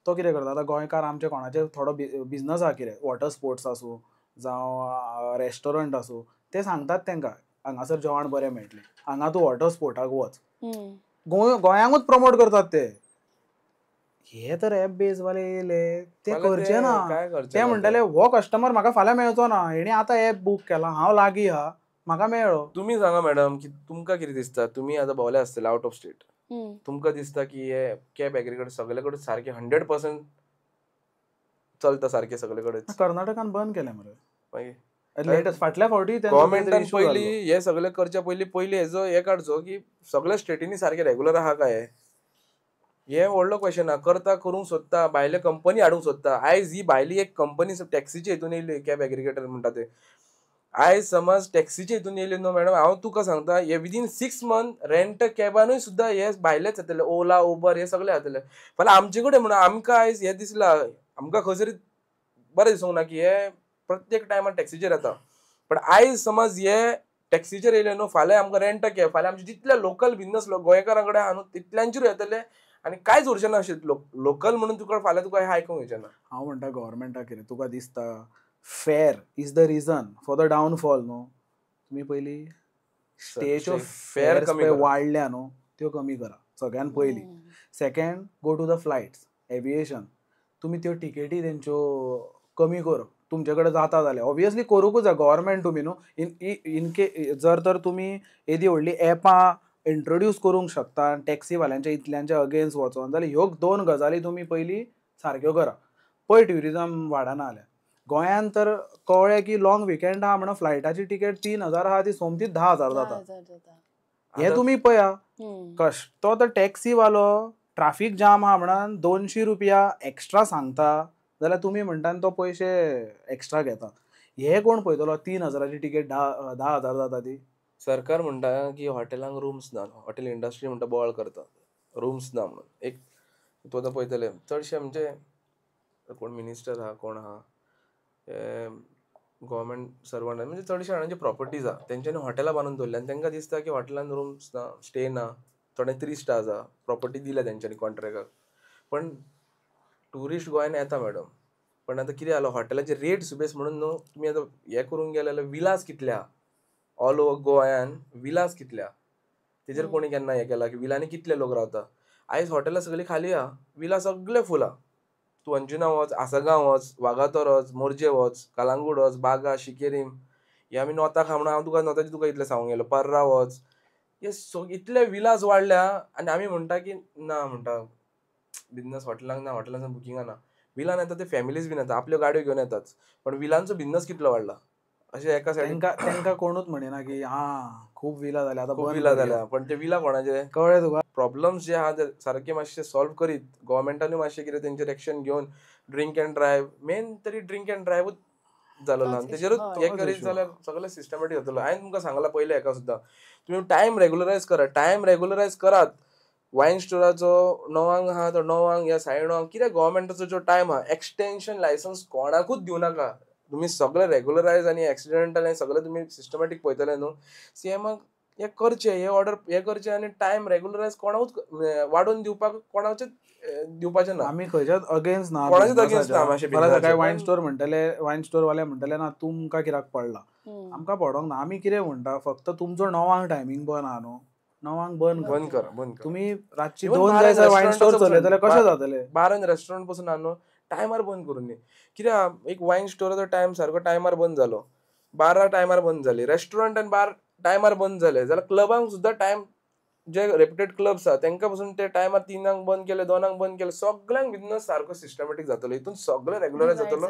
तो कितें करता, आतां गोंयकार आमचे कोणाचे थोडो बिजनस आहा कितें, वॉटर स्पोर्ट्स आसूं जावं रेस्टॉरंट आसूं, ते सांगतात तांकां हांगासर जेवण बरें मेळटलें, हांगा तूं वॉटर स्पोर्टाक वच. गोंयांकूच प्रमोट करतात ते. हे तर एप बेज वाले येयले ते करचे ना, ते म्हणटले हो कस्टमर म्हाका फाल्यां मेळचो ना, हेणी आतां एप बूक केला, हांव लागीं आहा, म्हाका मेळ्ळो. तुमी सांगा मॅडम की तुमकां कितें दिसता, तुमी आतां भोंवले आसतले आवट ऑफ स्टेट, तुमकां दिसता की हे कॅब एग्रीगेट सगळे कडेन सारकें 100% चलता सारकें सगळे कडेन? कर्नाटकान बंद केलें मरे मागीर लेटस्ट फाटल्या फावटी गव्हर्मेंटान पयलीं हे सगळें करच्या पयलीं पयलीं हेजो हे काडचो की सगळ्या स्टेटींनी सारकें रेगुलर आहा काय, हे व्हडलो क्वेश्चन आहा. करता करूंक सोदता, भायले कंपनी हाडूंक सोदता. आयज ही भायली एक कंपनी टॅक्सीचे हितून येयली, कॅब एग्रीगेटर म्हणटा ते. आयज समज टॅक्सीचे हितून येयली न्हू मॅडम, हांव तुका सांगता हे विदीन 6 मंथ रेंट कॅबानूय सुद्दां हे भायलेच येतले, ओला उबर हे सगळे येतले. फाल्यां आमचे कडेन म्हणून आमकां आयज हें दिसलां, आमकां खंय बरें दिसूंक ना की हे प्रत्येक टायमार टॅक्सीचेर येता. पण आयज समज हे टॅक्सीचेर येयले न्हू, फाल्यां आमकां रेंट कॅब, फाल्यां आमचे जितले लोकल बिजनस गोंयकारां कडेन आहा न्हू तितल्यांचेर येतले आनी कांयच उरचें ना अशें लोकल म्हणून तुका फाल्यां तुका हें आयकूंक येवचें ना. हांव म्हणटा गव्हर्मेंटाक कितें तुका दिसता fare is the reason for the downfall न्हू, तुमी पयलीं स्टेच्यो फेर कमी वाडल्या न्हू त्यो कमी करा सगळ्यान पयलीं. Second, go to the flights, aviation, तुमी त्यो टिकेटी तेंच्यो कमी कर तुमचे कडेन जाता जाल्यार. ऑब्वियसली करूंकूच जाय गव्हर्मेंट तुमी न्हू, इन के जर तर तुमी येदी व्हडली एपां इंट्रोड्यूस करूंक शकता टॅक्सीवाल्यांच्या इतल्यांच्या अगेन्स्ट वचोन जाल्यार ह्यो दोन गजाली तुमी पयलीं सारक्यो करा. पळय ट्युरिजम वाडना जाल्यार गोंयांत तर कळ्ळें की लॉंग विकेंड आहा म्हणून फ्लायटाची टिकेट 3000 आहा ती सोमतीच 10,000 जाता. हें तुमी पळया. कश तो तर टॅक्सीवालो ट्राफीक जाम आहा म्हणून 200 रुपया एक्स्ट्रा सांगता जाल्यार तुमी म्हणटा तो पयशे एक्स्ट्रा घेता. हे कोण पळयतलो? 3000ची टिकेट 10,000 जाता ती. सरकार म्हणटा की हॉटेलांक रुम्स ना, हॉटेल इंडस्ट्री म्हणटा बोवाळ करता रुम्स ना म्हणून. एक तूं आतां पळयतले चडशे म्हणजे कोण मिनिस्टर आहा कोण आहा गव्हर्मेंट सर्वंट म्हणजे चडशे जाणांचे प्रॉपर्टीज आहा तेंच्यांनी हॉटेलां बांदून दवरल्या आनी तांकां दिसता की हॉटेलान रुम्स ना, स्टे ना, थोडे 3 स्टार्स आहा, प्रॉपर्टी दिल्या तेंच्यांनी कॉन्ट्रॅक्टाक. पण ट्युरिस्ट गोंयान येता मॅडम, पण आतां कितें जालां हॉटेलाचे रेट सुबेस म्हणून न्हू तुमी आतां हें करूंक गेले जाल्यार विलास कितले आहा ऑल ओवर गोंयान, विलास कितले आहा तेजेर कोणी केन्ना हें केलां की विलांनी कितले लोक रावता. आयज हॉटेलां सगळीं खाली आहा, विला सगळे फूल आहा. तूं अंजुना वच, आसगांव वच, वागातोर वच, मोरजे वच, कलांगूट वच, बागा, शिकेरीम, हे आमी नोता खा म्हणून हांव तुका नोताचे तुका इतलें सांगूंक गेलो, पर्रा वच, हे इतले विलास वाडल्या आनी आमी म्हणटा की ना म्हणटा बिजनस हॉटेलांक ना, हॉटेलांक बुकिंगां ना. विलान येता ते फॅमिलीज बीन येता, आपल्यो गाडयो घेवन येतात, पण विलांचो बिजनस कितलो वाडला अशें एका सायडीन तांकां कोणूच म्हणिना की हा खूब विला जाल्या आतां, खूब विला जाल्या, पण ते विला कोणाचे कळ्ळें तुका. प्रॉब्लम्स जे आहा ते सारके मातशे सॉल्व करीत गव्हर्मेंटानूय मातशें कितें तेंचेर एक्शन घेवन ड्रिंक एंड ड्रायव्ह मेन तरी ड्रिंक एंड ड्रायव्हूच जालो ना तेजेरूच हें करीत जाल्यार सगळें सिस्टमॅटीक जातलो. हांवें तुमकां सांगलां पयलें हेका सुद्दां, तुमी टायम रेगुलरायज करात, टायम रेगुलरायज करात. वायन स्टोराचो 9 आहा तो 9 या 9:30 कित्याक गव्हर्मेंटाचो जो टायम आहा एक्सटेन्शन लायसन्स कोणाकूच दिवं नाका. तुमी सगळे रेगुलरायज आनी एक्सिडेंटल आनी सगळे तुमी सिस्टमॅटीक पळयतले न्हू. सीएमाक हें करचें, हे ऑर्डर हें करचें आनी टायम रेगुलरायज कोणाकूच वाडोवन दिवपाक कोणाचेच दिवपाचें ना. आमी खंयच्याच अगेन्स्ट ना, कोणाचेच अगेन्स्ट ना. मातशें सकाळी वायन स्टोर म्हणटले, वायन स्टोर वाले म्हणटले ना तुमकां कित्याक पडला, आमकां पडोंक ना. आमी कितें म्हणटा फक्त तुमचो 9 टायमींग बंद आहा न्हू, 9 बंद बंद करा, बंद करा. तुमी रातची 2 जायसर वायन स्टोर चलयतले कशें जातलें? बारान रेस्टॉरंट पसून आहा न्हू टायमार बंद करून न्ही. कित्याक एक वायन स्टोराचो टायम सारको टायमार बंद जालो, 12 टायमार बंद जाली, रेस्टॉरंट आनी बार टायमार बंद जाले जाल्यार क्लबांक सुद्दां टायम जे रेप्युटेड क्लब्स आहा तांकां पसून ते टायमार 3 बंद केले, 2 बंद केले, सगळ्यांक बिजनस सारको सिस्टमॅटीक जातलो. हितून सगळें रेगुलरायज जातलो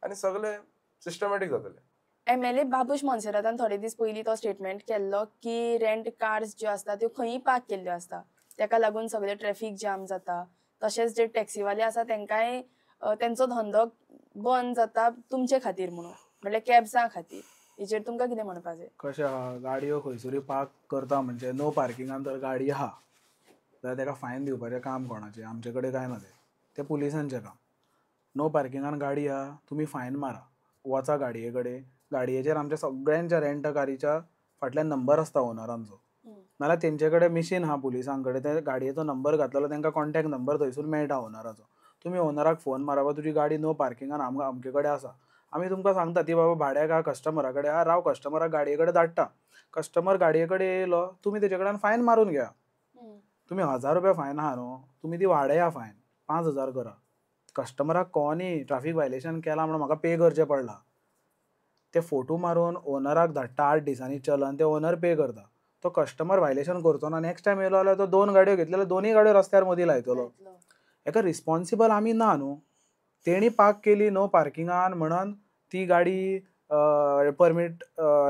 आनी सगळें सिस्टमॅटीक जातलें. MLA Babush मोन्सेरातान थोडे दीस पयलीं तो स्टेटमेंट केल्लो की रेंट कार्स ज्यो आसता त्यो खंयी पार्क केल्ल्यो आसता, तेका लागून सगळे ट्रॅफिक जाम जाता, तशेंच जे टॅक्सीवाले आसा तेंकांय तेंचो धंदो बंद जाता तुमचे खातीर म्हणून, म्हणल्यार कॅब्सां खातीर. हेचेर तुमकां कितें म्हणपाक जाय? कशें आहा गाडयो खंयसरूय पार्क करता म्हणजे नो पार्किंगान जर गाडी आहा जाल्यार तेका फायन दिवपाचें काम कोणाचें? आमचे कडेन कांय ना तें, तें पुलिसांचें काम. नो पार्किंगान गाडी आहा तुमी फायन मारा, वचा गाडये कडेन, गाडयेचेर आमच्या सगळ्यांच्या रेंट कारीच्या फाटल्यान नंबर आसता ओनरांचो, नाल्यार तेंचे कडेन मिशीन आहा पुलिसां कडेन, ते गाडयेचो नंबर घातलेलो तेंकां कॉन्टेक्ट नंबर थंयसून मेळटा ओनराचो. तुमी ओनराक फोन मारा, बाबा तुजी गाडी नो पार्किंगान आमकां अमके कडेन आसा, आमी तुमकां सांगता ती बाबा भाड्याक आहा कस्टमरा कडेन आहा, राव कस्टमराक गाडये कडेन धाडटा, कस्टमर गाडये कडेन येयलो तुमी तेजे कडेन फायन मारून घेया. तुमी 1000 रुपया फायन आहा न्हू, तुमी ती वाडया फायन 5000 करा. कस्टमराक कोणी ट्राफीक वायलेशन केलां म्हणून म्हाका पे करचें पडलां, ते फोटो मारून ओनराक धाडटा 8 दिसांनी चलन, ते ओनर पे करता. तो कस्टमर वायलेशन करचो ना, नेक्स्ट टायम येयलो जाल्यार तो 2 गाडयो घेतले जाल्यार 2 गाडयो रस्त्यार मदीं लायतलो. हेका रिस्पॉन्सिबल आमी ना न्हू. तेणी पार्क केली नो पार्किंगान म्हणून ती गाडी परमीट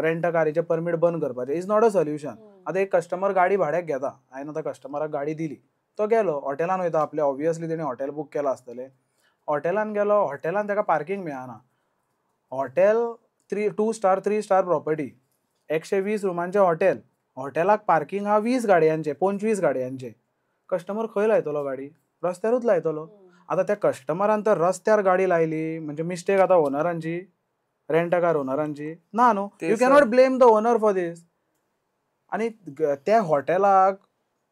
रेंट कारीचें परमीट बंद करपाचें is not a solution. आतां एक कस्टमर गाडी भाड्याक घेता, हांवें आतां कस्टमराक गाडी दिली, तो गेलो हॉटेलान वयता आपल्या, ऑब्वियसली तेणी हॉटेल बूक केलां आसतलें, हॉटेलान गेलो, हॉटेलान ताका पार्किंग मेळना. हॉटेल 2 स्टार 3 स्टार प्रॉपर्टी, 120 रुमांचें हॉटेल, हॉटेलाक पार्किंग आहा 20 गाडयांचें, 25 गाडयांचें. कस्टमर खंय लायतलो गाडी? रस्त्यारूच लायतलो. आतां त्या कस्टमरान तर रस्त्यार गाडी लायली म्हणजे मिस्टेक आतां ओनरांची, रेंट कार ओनरांची ना न्हू. You cannot blame the owner for this. आनी त्या हॉटेलाक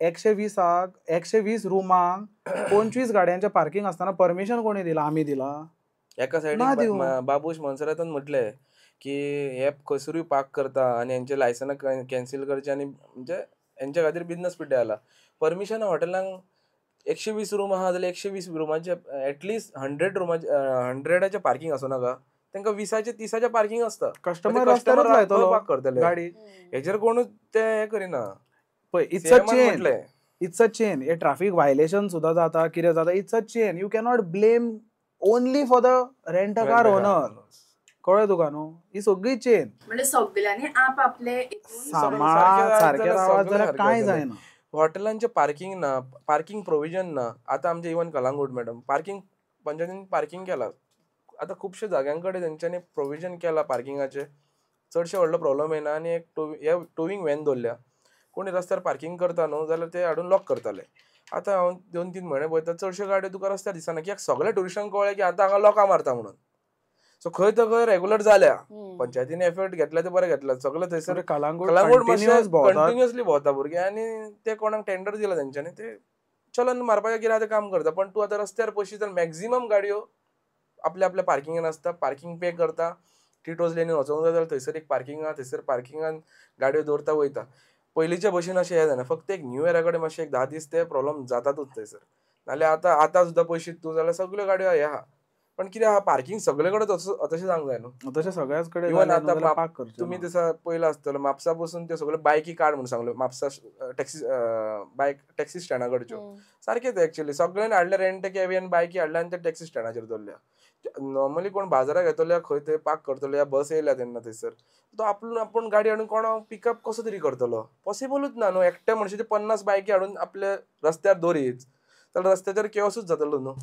120 रुमांक 25 गाडयांचें पार्किंग आसतना परमिशन कोणी दिलां? आमी दिलां? एका सायडीन बाबूश मोन्सेरातान म्हटलें की हे खंयसरूय पार्क करता आनी हेंचे लायसनां कॅन्सील करचें आनी म्हणजे हेंच्या खातीर बिजनस पिड्ड्यार जाला. परमिशन हॉटेलांक 120 रूम आहा जाल्यार 120 रुमाचे एटलिस्ट 100 रुमाचे 100 पार्किंग आसूं नाका, तांकां 20 30 पार्किंग आसता. कस्टमर रस्त्यार पार्क करतले गाडी, हेजेर कोणूच ते हें करिना. पळय it's a chain, it's a chain. हे ट्राफीक वायलेशन सुद्दां जाता, कितें जाता, it's a chain. You cannot blame only for the rent a car owner. कळ्ळें तुका न्हू? ही सगळी चेन म्हणजे सगळ्यांनी आप आपले सारकें रावत जाल्यार कांय जायना. हॉटेलांचें पार्किंग ना, पार्किंग प्रोविजन ना. आतां आमचें इवन कलांगूट मॅडम पार्किंग पंचायतीन पार्किंग केलां, आतां खुबशे जाग्यां कडेन तेंच्यांनी प्रोविजन केलां पार्किंगाचें, चडशे व्हडलो प्रॉब्लम येना. आनी एक टोविंग व्हॅन दवरल्या, कोणी रस्त्यार पार्किंग करता न्हू जाल्यार ते हाडून लॉक करताले. आतां हांव 2-3 म्हयने पळयता चडश्यो गाडयो तुका रस्त्यार दिसना, कित्याक सगळ्या ट्युरिस्टांक कळ्ळें की आतां हांगा लोकां मारता म्हणून. सो खंय तर खंय रेगुलर जाल्या, पंचायतीन एफर्ट घेतला ते बरें घेतला, सगळें थंयसर कलांगूट कंटिन्युअसली भोंवता भुरगे आनी ते कोणाक टेंडर दिला तेंच्यांनी ते चलन मारपाचें कितें आतां काम करता. पण तूं आतां रस्त्यार पळयशी जाल्यार मॅक्झिमम गाडयो आपल्या आपल्या पार्किंगान आसता, पार्किंग पे करता. टिटोज लेनीन वचोंक जाय जाल्यार थंयसर एक पार्किंग आहा, थंयसर पार्किंगान गाडयो दवरता वयता. पयलींच्या भशेन अशें हें जायना, फक्त एक न्यू इयरा कडेन मातशें एक 10 दीस ते प्रॉब्लम जातातूच थंयसर. नाल्यार आतां आतां सुद्दां पळयशीत तूं जाल्यार सगळ्यो गाडयो हे आहा. पण कितें आहा पार्किंग सगळे कडेन तशें जावंक जाय न्हू, तशें सगळ्याच कडेन. इवन आतां तुमी तसो पयला आसतलो म्हापसा पसून त्यो सगळ्यो बायकी काड म्हणून सांगल्यो, म्हापसा टॅक्सी बायक टॅक्सी स्टँडा कडच्यो सारकें ते एक्चुअली सगळ्यांनी हाडले रेंट कॅबी आनी बायकी हाडल्या आनी ते टॅक्सी स्टँडाचेर दवरल्या. नॉर्मली कोण बाजाराक येतलो खंय थंय पार्क करतलो या बस येयल्या तेन्ना थंयसर तो आपूण आपूण गाडी हाडून कोण पिकअप कसो तरी करतलो, पॉसिबलूच ना न्हू. एकट्या मनशाचे 50 बायकी हाडून आपल्या रस्त्यार दवरीत जाल्यार रस्त्याचेर केओसूच जातलो न्हू.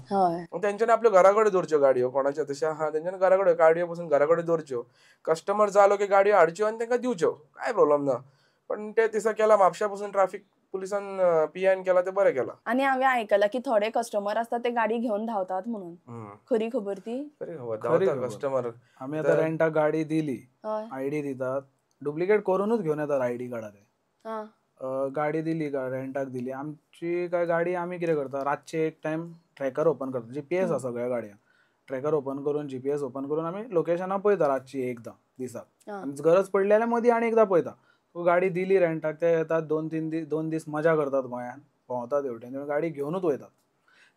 तेंच्यांनी आपल्या घरा कडेन दवरच्यो गाडयो, कोणाच्यो तशें आहा तेंच्यांनी घरा कडेन गाडयो पसून घरा कडेन दवरच्यो, कस्टमर जालो की गाडयो हाडच्यो आनी तांकां दिवच्यो, कांय प्रॉब्लम ना. पण ते दिसा केला म्हापशा पसून ट्राफीक पुलिसान पीआयन केला ते बरें केला. आनी हांवें आयकलां की थोडे कस्टमर आसता ते गाडी घेवन धांवतात म्हणून, खरी खबर ती? खरी खबर, धांवता कस्टमर. आमी आतां रेंटाक गाडी दिली, आयडी दितात, डुप्लिकेट करूनच घेवन येतात आयडी कार्डा ते. गाडी दिली रेंटाक दिली आमची काय गाडी, आमी कितें करता रातचे एक टायम ट्रॅकर ओपन करता, जीपीएस आसा सगळ्या गाडयांक, ट्रॅकर ओपन करून जीपीएस ओपन करून आमी लोकेशनां पळयता रातची एकदां दिसाक, आनी गरज पडली जाल्यार मदीं आनी एकदां पळयता. गाडी दिली रेंटाक, ते येतात 2-3 दीस 2 दीस मजा करतात गोंयांत, भोंवतात हेवटेन, गाडी घेवनूच वयतात.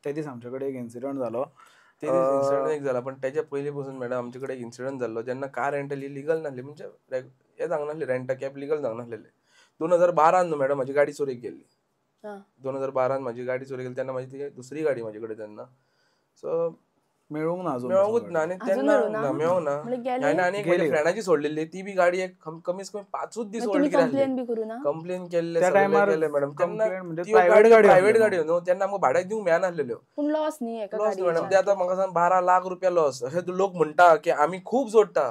ते दीस आमचे कडेन एक इन्सिडंट जालो, ते दीस इन्सिडंट एक जाला, पण तेच्या पयलीं पसून मॅडम आमचे कडेन एक इन्सिडंट जाल्लो जेन्ना कार रेंटल ही लिगल नासली, म्हणजे हें जावंक नासलें, रेंट कॅब लिगल जावंक नासलेलें. 2012 न्हू मॅडम म्हाजी गाडी चोरयेक गेल्ली, 2012 म्हाजी गाडी चोरयेक गेली तेन्ना म्हाजी ती दुसरी गाडी म्हाजे कडेन तेन्ना, सो मेळूंक ना, मेळोंकूच ना. आनी तेन्ना मेळोंक ना, आनी एक म्हज्या फ्रेंडाची सोडलेली ती बी गाडी एक कमीत कमी 5 दीस होल्ड कंप्लेन केल्ले केले मॅडम. तेन्ना प्रायवेट गाडयो न्हू, तेन्ना आमकां भाड्याक दिवंक मेळनासलेल्यो, लॉस न्ही लॉस मॅडम. ते आतां म्हाका सांग 12 लाख रुपया लॉस अशें लोक म्हणटा की आमी खूब जोडटा,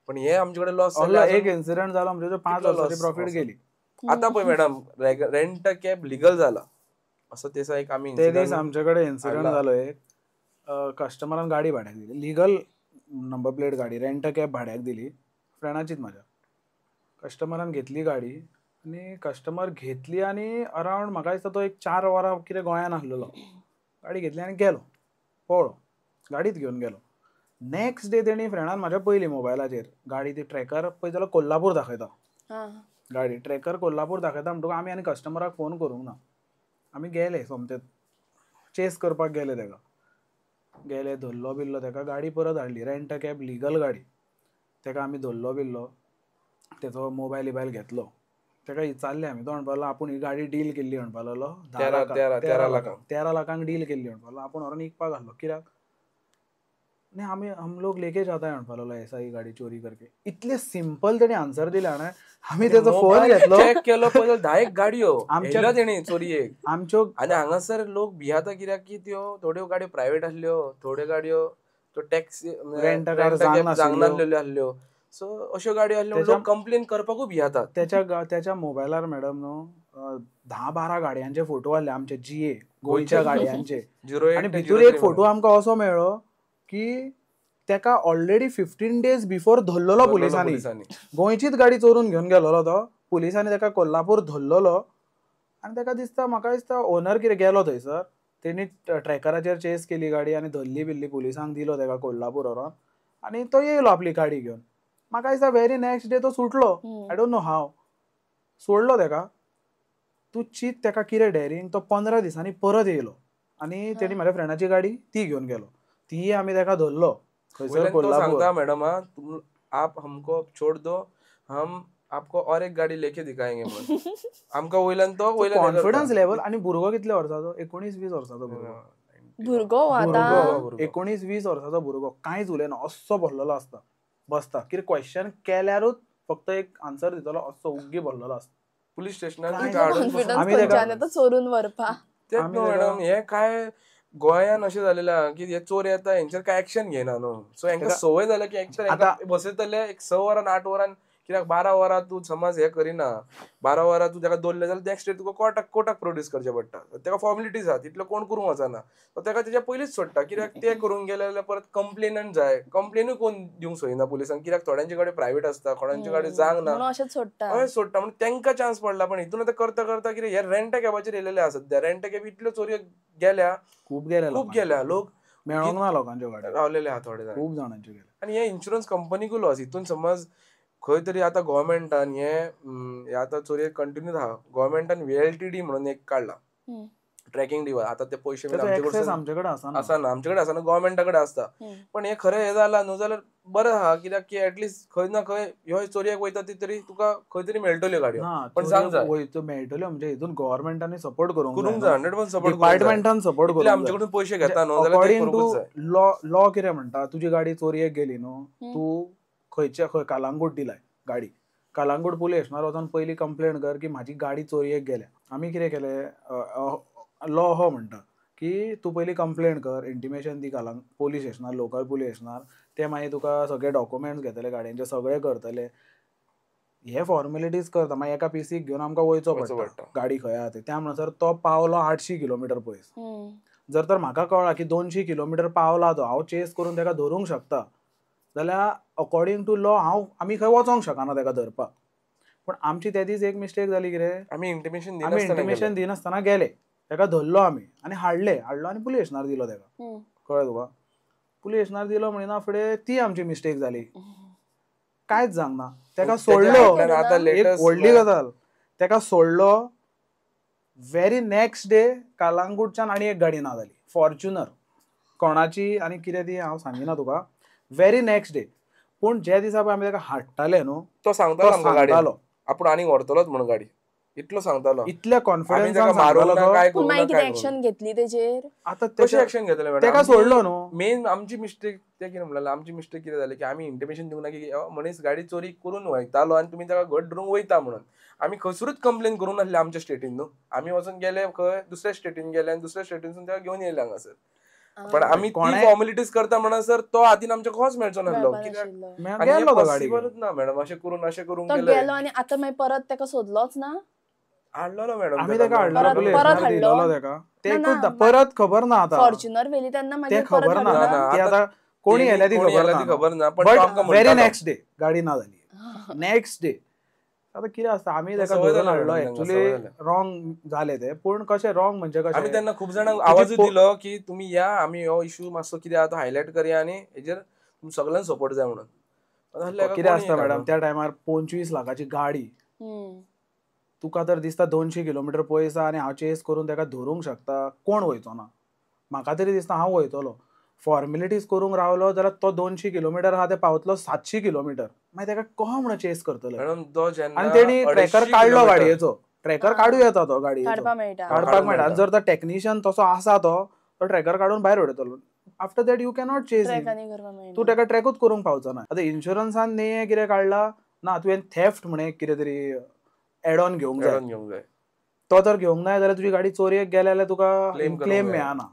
पण हे आमचे कडेन लॉस. एक इन्सिडंट जालो म्हणजे 5 वर्सांची प्रॉफिट गेली. आतां पळय मॅडम रेंट कॅब लिगल जाला असो तेसा एक आमी ते दीस आमचे कडेन इन्सिडंट जालो एक, कस्टमरान गाडी भाड्याक दिली, लिगल नंबर प्लेट गाडी, रेंट कॅब भाड्याक दिली फ्रेंडाचीच म्हाज्या. कस्टमरान घेतली गाडी आनी कस्टमर घेतली आनी अरावंड म्हाका दिसता तो एक 4 वरां कितें गोंयान आसलेलो, गाडी घेतली आनी गेलो, पळ्ळो, गाडीच घेवन गेलो. नेक्स्ट डे तेणी फ्रेंडान म्हाज्या पयली मोबायलाचेर गाडी ती ट्रॅकर पळय जाल्यार कोल्हापूर दाखयता, गाडी ट्रॅकर कोल्हापूर दाखयता. म्हणटकूच आमी आनी कस्टमराक फोन करूंक ना, आमी गेले सोमते चेस करपाक गेले तेका, गेले धरलो बिल्लो तेका, गाडी परत हाडली, रेंट कॅब लिगल गाडी, तेका आमी धरलो बिल्लो, तेचो मोबायल इबायल घेतलो, तेका विचारलें आमी, तो म्हणपाक लागलो आपूण ही गाडी डील केल्ली म्हणपाक लागलो 13 लाखांक डील केल्ली म्हणपाक लागलो, आपूण व्हरून विकपाक घातलो. कित्याक नाही आमी हम लोग लेके जाता है म्हणपाक लागलो ऐसा ही गाडी चोरी करके. इतले सिंपल तेणी आन्सर दिले हाणें, आमी तेचो फोन घेतलो, चॅक केलो पळय 10 गाडयो आमच्या तेणी चोरयेक आमच्यो. आनी हांगासर लोक भियाता कित्याक की त्यो थोड्यो गाडयो प्रायवेट आसल्यो, थोड्यो गाडयो त्यो टॅक्सी रेंट कार जावंक आसल्यो, सो अश्यो गाडयो आसल्यो लोक कंप्लेन करपाकूय भियातात. त्याच्या मोबायलार मॅडम न्हू 10-12 गाडयांचे फोटो आसले आमचे, जीए गोंयच्या गाडयांचे, आनी भितूर एक फोटो आमकां असो मेळ्ळो की तेका ऑलरेडी 15 डेज बिफोर धरलेलो पुलिसांनी, गोंयचीच गाडी चोरून घेवन गेलोलो तो, पुलिसांनी तेका कोल्हापूर धरलेलो. आनी तेका दिसता, म्हाका दिसता ओनर कितें गेलो थंयसर, तेणी ट्रॅकराचेर चेस केली गाडी आनी धरली बिल्ली, पुलिसांक दिलो तेका कोल्हापूर व्हरोन, आनी तो येयलो आपली गाडी घेवन. म्हाका दिसता व्हेरी नेक्स्ट डे तो सुटलो, I don't know हाव सोडलो तेका. तूं चीत तेका कितें डेरिंग, तो 15 दिसांनी परत येयलो आनी तेणी म्हाज्या फ्रेंडाची गाडी ती घेवन गेलो, ती आमी तेका धरलो खंयसर कोल्हापूर. सांगता मॅडम तुम आप हमको छोड़ दो, हम आपको और एक गाडी लेके दिखाएंगे म्हणून आमकां वयल्यान तो वयल्यान कॉन्फिडन्स लेवल. आनी भुरगो कितल्या वर्साचो, 19-20 वर्साचो भुरगो, भुरगो आतां 19-20 वर्साचो भुरगो, कांयच उलयना, असो भरलेलो आसता, बसता, कितें क्वेश्चन केल्यारूच फक्त एक आन्सर दितलो, असो उग्गी भरलेलो आसता. पुलीस स्टेशनार कॉन्फिडन्स चोरून व्हरपा. तेच न्हू मॅडम, हे काय गोंयान अशें जालेलें आहा की हे चोर येता हेंचेर काय एक्शन घेयना न्हू. सो हेंकां संवय जाल्या की एक्शन बसयतले एक 6 वरां 8 वरां, कित्याक 12 वरां तूं समज हें करिना, 12 वरां तूं ताका दवरलें जाल्यार नेक्स्ट डे तुका कोर्टाक प्रोड्यूस करचें पडटा. ताका फॉर्मेलिटीज आहा, तितलो कोण करूंक वचना, तो ताका तेच्या पयलींच सोडटा. कित्याक ते करूंक गेले जाल्यार परत कंप्लेनंट जाय, कंप्लेनूय कोण दिवंक सोयना पुलिसांक, कित्याक थोड्यांचे कडेन प्रायवेट आसता, थोड्यांचे कडेन जांग ना, अशें सोडटा, अशें सोडटा. म्हणून तांकां चान्स पडला. पण हितून आतां करता करता कितें हे रेंट कॅबाचेर येयलेले आसा सद्या. रेंट कॅब इतल्यो चोरयो गेल्या, खूब गेल्या, खूब गेल्या, लोक मेळोंक ना, लोकांच्यो गाडयो रावलेले आहा थोडे जाण, खूब जाणांच्यो गेल्या. आनी हे इन्शुरन्स कंपनीकूय लॉस. हितून समज खंय तरी आतां गोवोरमेंटान हे आतां चोरयेक कंटिन्यू आहा, गोवोरमेंटान VLTD म्हणून एक काडला ट्रॅकिंग डिवायस. आतां ते पयशे आमचे कडेन आसना, आमचे कडेन आसना, गोवोरमेंटा कडेन आसता. पण हे खरें हें जालां न्हू जाल्यार बरें आहा, कित्याक की एटलिस्ट खंय ना खंय ह्यो चोरयेक वयता ती तरी तुका खंय तरी मेळटल्यो गाडयो. पण सांग जाय मेळटल्यो म्हणजे हितून गोवोरमेंटान सपोर्ट करूंक जाय, 100% सपोर्ट, डिपार्टमेंटान सपोर्ट करूंक. आमचे कडून पयशे घेता न्हू जाल्यार अकॉर्डिंग टू लॉ, लॉ कितें म्हणटा, तुजी गाडी चोरयेक गेली न्हू, तूं खंयच्या खंय कालांगूट दिलाय गाडी, कालांगूट पुलीस स्टेशनार वचोन पयली कंप्लेन कर की म्हाजी गाडी चोरयेक गेल्या. आमी कितें केलें, लॉ हो म्हणटा की तूं पयली कंप्लेन कर, इंटिमेशन दी कालांग पुलीस स्टेशनार, लोकल पुलीस स्टेशनार, ते मागीर तुका सगळे डॉक्युमेंट्स घेतले गाडयेंचे, सगळे करतले, हे फॉर्मेलिटीज करता. मागीर एका पीसीक घेवन आमकां वयचो पडटा गाडी खंय आहा ते. त्या म्हणसर तो पावलो 800 किलोमिटर पयस. जर तर म्हाका कळ्ळा की 200 किलोमिटर पावला तो, हांव चेस करून ताका धरूंक शकता, जाल्यार अकॉर्डिंग टू लॉ हांव आमी खंय वचोंक शकना ताका धरपाक. पूण आमची त्या दीस एक मिस्टेक जाली, कितें आमी इंटिमेशन दिनासतना गेले, ताका धरलो आमी आनी हाडले, हाडलो आनी पुलीस स्टेशनार दिलो ताका. कळ्ळें तुका? पुलीस स्टेशनार दिलो म्हणिना फुडें ती आमची मिस्टेक जाली, कांयच जावंक ना. ताका सोडलो, एक व्हडली गजाल, ताका सोडलो. व्हेरी नेक्स्ट डे कालांगूटच्यान आनी एक गाडी ना जाली, फॉर्च्युनर, कोणाची आनी कितें ती हांव सांगिना तुका. व्हेरी नेक्स्ट डे, पूण ज्या दिसा पळय आमी ताका हाडटाले न्हू, तो सांगतालो आपूण आनी व्हरतलोच म्हणून गाडी, इतलो सांगतालो, इतल्या कॉन्फिडन्सान सांगतालो. एक्शन घेतली तेजेर? आतां कशें एक्शन घेतले मॅडम? ताका सोडलो न्हू. मेन आमची मिस्टेक ते कितें म्हणल्यार, आमची मिस्टेक कितें जाली की आमी इंटिमेशन दिवंक ना की मनीस गाडी चोरी करून वयतालो आनी तुमी ताका घट धरून वयता म्हणून. आमी खंयसरूच कंप्लेन करूंक नासले आमच्या स्टेटीन न्हू, आमी वचून गेले खंय दुसऱ्या स्टेटीन गेले आनी दुसऱ्या स्टेटीनसून ताका घेवन येयले हांगासर. पण आमी फॉर्मेलिटीज करता म्हणसर तो आदीन आमच्या कोच मेळचो नासलो, कित्याक पॉसिबलूच ना मॅडम. अशें करून अशें करूंक गेलो आनी आतां मागीर परत ताका सोदलोच ना, हाडलोलो मॅडम आमी ताका, हाडलो परत हाडलो ताका, ते परत खबर ना आतां फॉर्च्युनर व्हेली तेन्ना मागीर खबर ना, आतां कोणी येयल्या ती खबर ना. पण व्हेरी नेक्स्ट डे गाडी ना जाली, नेक्स्ट डे. आतां कितें आसता, आमी ताका धरून हाडलो, एक्चुअली रॉंग जालें तें. पूण कशें रॉंग म्हणजे कशें, आमी तेन्ना खूब जाणांक आवाजूय दिलो की तुमी या, आमी हो इशू मातसो कितें आहा तो हायलायट करया आनी हेजेर सगळ्यांक सपोर्ट जाय म्हणून. कितें आसता मॅडम, त्या टायमार 25 लाखाची गाडी, तुका तर दिसता 200 किलोमिटर पयस आहा आनी हांव चेस करून ताका धरूंक शकता, कोण वयचो ना? म्हाका तरी दिसता हांव वयतलो. फॉर्मेलिटीज करूंक रावलो जाल्यार तो 200 किलोमिटर आहा ते पावतलो 700 किलोमिटर, मागीर ताका कहो म्हणून चेस करतलो? आनी तेणी ट्रॅकर काडलो गाडयेचो, ट्रॅकर काडूं येता तो गाडयेचो, काडपाक मेळटा. आनी जर तो टॅक्निशियन तसो आसा तो ट्रॅकर काडून भायर उडयतलो. After that you cannot chase, तूं ताका ट्रॅकूच करूंक पावचो ना. आतां इन्शुरन्सान न्ही कितें काडला ना, तुवें थेफ्ट म्हण एक कितें तरी एड ऑन घेवंक जाय, तो जर घेवंक ना जाल्यार तुजी गाडी चोरयेक गेल्या जाल्यार तुका क्लेम मेळना.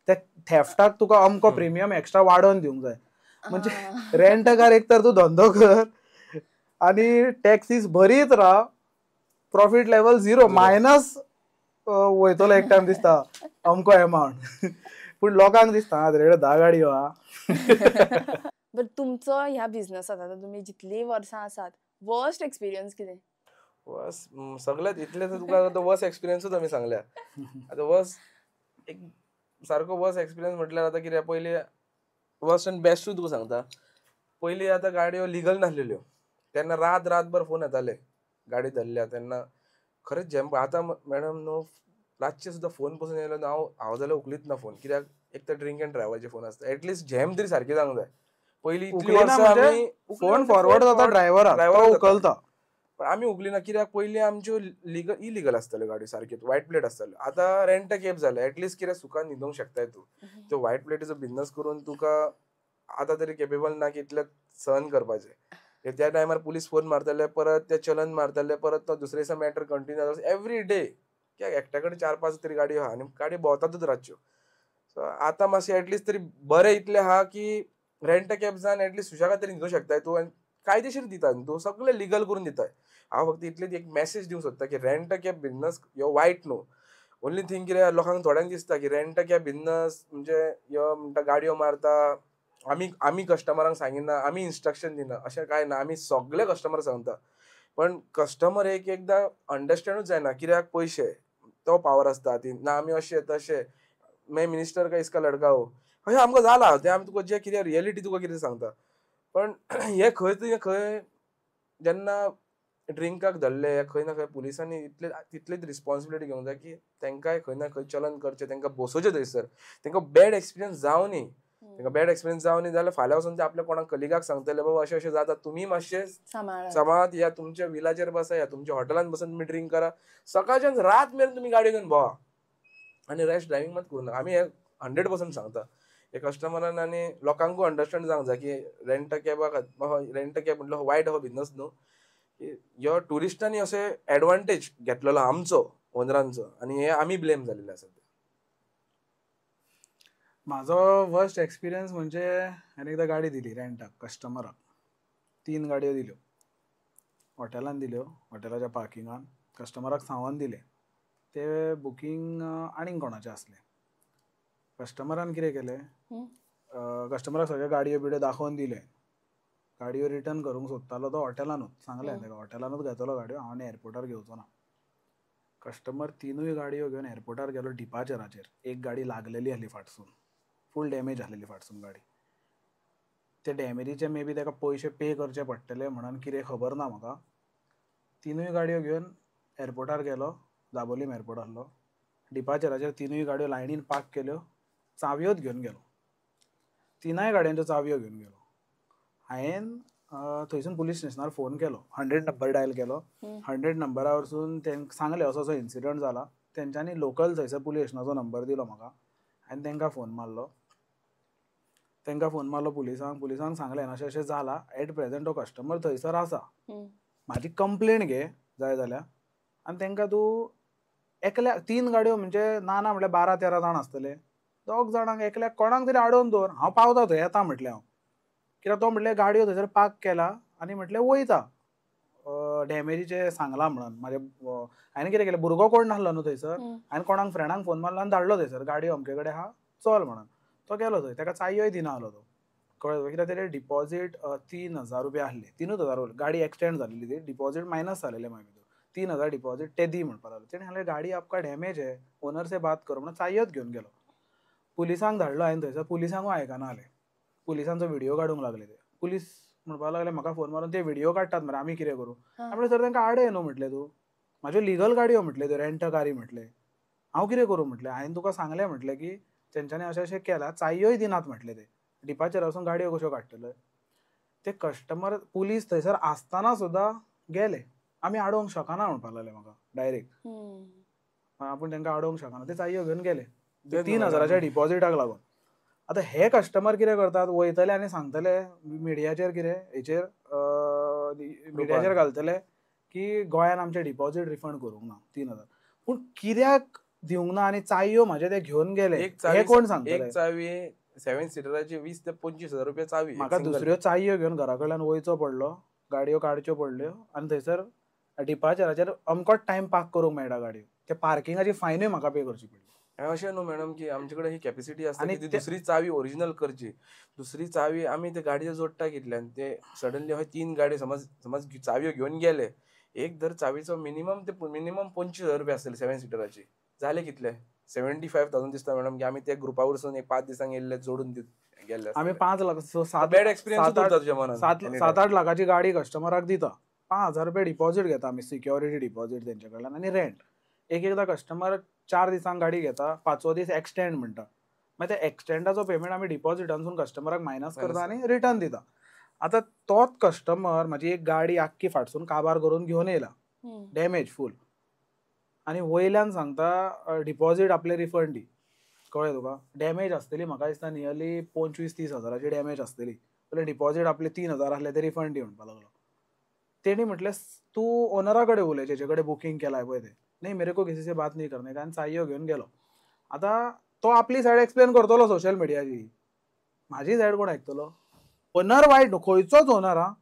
त्या थेफ्टाक तुका अमको प्रिमियम एक्स्ट्रा वाडोवन दिवंक जाय. म्हणजे रेंट कार एक तर तूं धंदो कर आनी टॅक्सीस भरीत राव, प्रॉफीट लेवल 0 मायनस वयतलो एक टायम दिसता अमको एमावंट. पूण लोकांक दिसता तेजे कडेन 10 गाडयो आहा. बरं, तुमचो ह्या बिझनसांत आतां तुमी जितलीं वर्सां आसात, वर्स्ट एक्सपिरियन्स कितें? वर्स सगळ्यात इतले तुका आतां वर्स एक्सपिरियन्सूच आमी सांगल्या. आतां वर्स एक सारको वर्स एक्सपिरियन्स म्हटल्यार आतां कितें, पयलीं वर्स्ट आनी बेस्टूय तुका सांगता. पयलीं आतां गाडयो लिगल नासलेल्यो तेन्ना रात रातभर फोन येताले गाडी धरल्या तेन्ना. खरेंच जेम आतां मॅडम न्हू रातचे सुद्दां फोन पसून येयलो न्हू, हांव जाल्यार उखलीत ना फोन, कित्याक एक तर ड्रिंक एंड ड्रायव्हाचे फोन आसता, एटलिस्ट झेम तरी सारकी जावंक जाय. पयलीं इतलीं वर्सां आमी फोन फॉरवर्ड जाता ड्रायव्हराक, तो उखलता, पण आमी उखली ना कित्याक पयलीं आमच्यो लिगल इलिगल आसताल्यो गाडयो, सारक्यो वायट प्लेट आसताल्यो. आतां रेंट कॅब जालें, एटलिस्ट कितें सुखान न्हिदोंक शकताय तूं. त्यो वायट प्लेटीचो बिजनस करून तुका आतां तरी केपेबल ना की इतलें सहन करपाचें. त्या टायमार पुलीस फोन मारतले, परत ते चलन मारतले, परत तो दुसरे दिसा मॅटर कंटिन्यू जाता एवरी डे. कित्याक एकट्या कडेन 4-5 तरी गाडयो आहा आनी गाडयो भोंवतातूच रातच्यो. सो आतां मातशें एटलिस्ट तरी बरें इतलें आहा की रेंट कॅब्सान एटलिस्ट सुशेगाद तरी न्हिदूंक शकताय तूं आनी कायदेशीर दिता न्हू तूं, सगळें लिगल करून दिताय. हांव फक्त इतलें एक मॅसेज दिवंक सोदता की रेंट कॅब बिजनस ह्यो वायट न्हू. ओनली थिंग कितें लोकांक थोड्यांक दिसता की रेंट कॅब बिजनस म्हणजे ह्यो म्हणटा गाडयो मारता, आमी आमी कस्टमरांक सांगिना, आमी इन्स्ट्रक्शन दिना, अशें कांय ना. आमी सगळे कस्टमर सांगता, पण कस्टमर एक एकदां अंडरस्टँडूच जायना कित्याक पयशे तो पावर आसता ती ना आमी अशें तशें मैं मिनिस्टर का इसका लडका हो अशें आमकां जालां. तें आमी तुका जें कितें रियलिटी तुका कितें सांगता. पण हें खंय तुवें खंय जेन्ना ड्रिंकाक धरले खंय ना खंय पुलिसांनी इतले तितलीच रिस्पॉन्सिबिलिटी घेवंक जाय की तांकांय खंय ना खंय चलन करचें, तांकां बसोवचें थंयसर, तांकां बॅड एक्सपिरियन्स जावं न्ही. तांकां बॅड एक्सपिरियन्स जावं न्ही जाल्यार फाल्यां वचून ते आपल्या कोणाक कलिगाक सांगतले बाबा अशें अशें जाता, तुमी मातशें सांबाळात, या तुमच्या विलाचेर बसा, या तुमच्या हॉटेलान बसून तुमी ड्रिंक करा, सकाळच्यान रात मेरेन तुमी गाडी घेवन भोवा आनी रॅश ड्रायव्हींग मात करूं नाका. आमी हें 100% सांगता हे कस्टमरान आनी लोकांकूय अंडरस्टँड जावंक जाय की रेंट कॅबा रेंट कॅब म्हटल्यार हो वायट हो बिजनस न्हू, ह्यो ट्युरिस्टांनी अशें एडवांटेज घेतलेलो आमचो ओनरांचो आनी हे आमी ब्लेम जाल्ले आसा. म्हाजो वर्स्ट एक्सपिरियन्स म्हणजे हांवें एकदां गाडी दिली रेंटाक कस्टमराक, 3 गाडयो दिल्यो, हॉटेलान दिल्यो, हॉटेलाच्या पार्किंगान कस्टमराक सांगून दिलें, ते बुकींग आनीक कोणाचें आसलें. कस्टमरान कितें केलें, कस्टमराक सगळ्यो गाडयो बिडयो दाखोवन दिले, गाडयो रिटर्न करूंक सोदतालो तो हॉटेलानूच, सांगलें ताका हॉटेलानूच घेतलो गाडयो, हांव आनी एअरपोर्टार घेवचो ना. कस्टमर 3 गाडयो घेवन एअरपोर्टार गेलो डिपार्चराचेर, एक गाडी लागलेली आसली फाटसून, फूल डॅमेज आसलेली फाटसून गाडी, ते डॅमेजीचे मे बी ताका पयशे पे करचे पडटले म्हणून कितें खबर ना म्हाका. 3 गाडयो घेवन एअरपोर्टार गेलो, दाबोलीम एअरपोर्ट आसलो, डिपार्चराचेर 3 गाडयो लायनीन पार्क केल्यो, चावयोच घेवन गेलो, 3 गाडयांच्यो चावयो घेवन गेलो. हांवें थंयसून पुलीस स्टेशनार फोन केलो, 100 नंबर डायल केलो, 100 नंबरा वरसून तांकां सांगलें असो असो इन्सिडंट जाला. तेंच्यांनी लोकल थंयसर पुलीस स्टेशनाचो नंबर दिलो म्हाका, हांवें तांकां फोन मारलो, तांकां फोन मारलो पुलिसांक, पुलिसांक सांगलें अशें अशें जालां, एट प्रेजेंट तो कस्टमर थंयसर आसा, म्हाजी कंप्लेन घे जाय जाल्यार. आनी तांकां तूं एकल्या 3 गाडयो म्हणजे ना ना म्हटल्यार 12-13 जाण आसतले, 2 जाणांक एकल्याक कोणाक तरी आडोवन दवर, हांव पावता थंय येता म्हटलें हांव. कित्याक तो म्हटलें गाडयो थंयसर पार्क केला आनी म्हटलें वयता, डॅमेजीचें सांगलां म्हणून म्हाजे. हांवें कितें केलें, भुरगो कोण नासलो न्हू थंयसर, हांवें कोणाक फ्रेंडांक फोन मारलो आनी धाडलो थंयसर, गाडयो अमके कडेन आहा चल म्हणून. तो गेलो थंय, ताका चावयोय दिना आसलो तो, कळ्ळें? कित्याक तेजे डिपॉजीट 3,000 रुपया आसले, 3,000 गाडी एक्सटेंड जालेली ती, डिपॉजीट मायनस जालेलें मागीर 3,000 डिपॉजीट ते दी म्हणपाक लागलो. तेणें सांगलें गाडी आपका डॅमेज है, ओनर से बात करो म्हणून चावयोच घेवन गेलो. पुलिसांक धाडलो हांवें थंयसर, पुलिसांकूय आयकना आसलें, पुलिसांचो व्हिडियो काडूंक लागले ते. पुलीस म्हणपाक लागले म्हाका फोन मारून, ते व्हिडियो काडटात मरे आमी कितें करूं? म्हणलें सर तांकां आडय न्हू म्हटलें, तूं म्हाज्यो लिगल गाडयो म्हटलें, त्यो रेंट कारी म्हटलें, हांव कितें करूं म्हटलें, हांवें तुका सांगलें म्हटलें की तेंच्यांनी अशें अशें केलां, चावयोय दिनात म्हटलें, ते डिपार्चरा वचून गाडयो कश्यो काडटले. ते कस्टमर पुलीस थंयसर आसतना सुद्दां गेले, आमी आडोवंक शकना म्हणपाक लागले म्हाका डायरेक्ट, आपूण तांकां आडोवंक शकना, ते चावयो घेवन गेले 3,000च्या डिपॉजिटाक लागून. आतां हे कस्टमर कितें करतात, वयतले आनी सांगतले मिडियाचेर, कितें हेचेर मिडियाचेर घालतले की गोंयान आमचें डिपॉजीट रिफंड करूंक ना 3,000, पूण कित्याक दिवंक ना आनी चावयो म्हाजे ते घेवन गेले हे कोण सांगतले? एक चावी 7 सिटराची 20 ते 25,000 रुपया चावी. म्हाका दुसऱ्यो चावयो घेवन घरा कडल्यान वयचो पडलो, गाडयो काडच्यो पडल्यो आनी थंयसर डिपार्चराचेर अमकोच टायम पार्क करूंक मेळटा गाडयो, ते पार्किंगाची फायनूय म्हाका पे करची पडली. अशें न्हू मॅडम की आमचे कडेन ही कॅपेसिटी आसता की दुसरी चावी ओरिजिनल करची, दुसरी चावी आमी ते गाडये जोडटा कितल्यान ते सडनली हय 3 गाडयो समज समज चावयो घेवन गेले, एक दर चावीचो मिनिमम ते मिनिमम 25,000 रुपया आसतले 7 सिटराची, जाले कितले 75,000 दिसता मॅडम की आमी ते ग्रुपा वरसून एक 5 दिसांक येयल्ले जोडून गेल्ले. आमी 5 लाख 7 बॅड एक्सपिरियन्स उरता तुज्या मनान. 7-8 लाखाची गाडी कस्टमराक दिता, 5,000 रुपया डिपॉजीट घेता आमी, सिक्युरिटी डिपॉजीट तेंचे कडल्यान आनी रेंट. एक एकदां कस्टमर 4 दिसांक गाडी घेता, 5वो दीस एक्सटेंड म्हणटा, मागीर त्या एक्सटेंडाचो पेमेंट आमी डिपॉजिटांसून कस्टमराक मायनस करता आनी रिटर्न दिता. आतां तोच कस्टमर म्हाजी एक गाडी आख्खी फाटसून काबार करून घेवन येयला, डॅमेज फूल, आनी वयल्यान सांगता डिपॉजीट आपले रिफंड दी, कळ्ळें तुका? डॅमेज आसतली म्हाका दिसता नियरली 25-30 हजाराची डॅमेज आसतली, जाल्यार डिपॉजीट आपले 3,000 आसले ते रिफंड दी म्हणपाक लागलो. तेणी म्हटलें तूं ओनरा कडेन उलय जेचे कडेन बुकींग केलाय पळय तें. नहीं मेरे को किसी से बात नहीं करने का, आनी सायो घेवन गेलो. आतां तो आपली सायड एक्सप्लेन करतलो सोशल मिडियाची, म्हाजी सायड कोण आयकतलो? ओनर वायट न्हू, खंयचोच ओनर आं,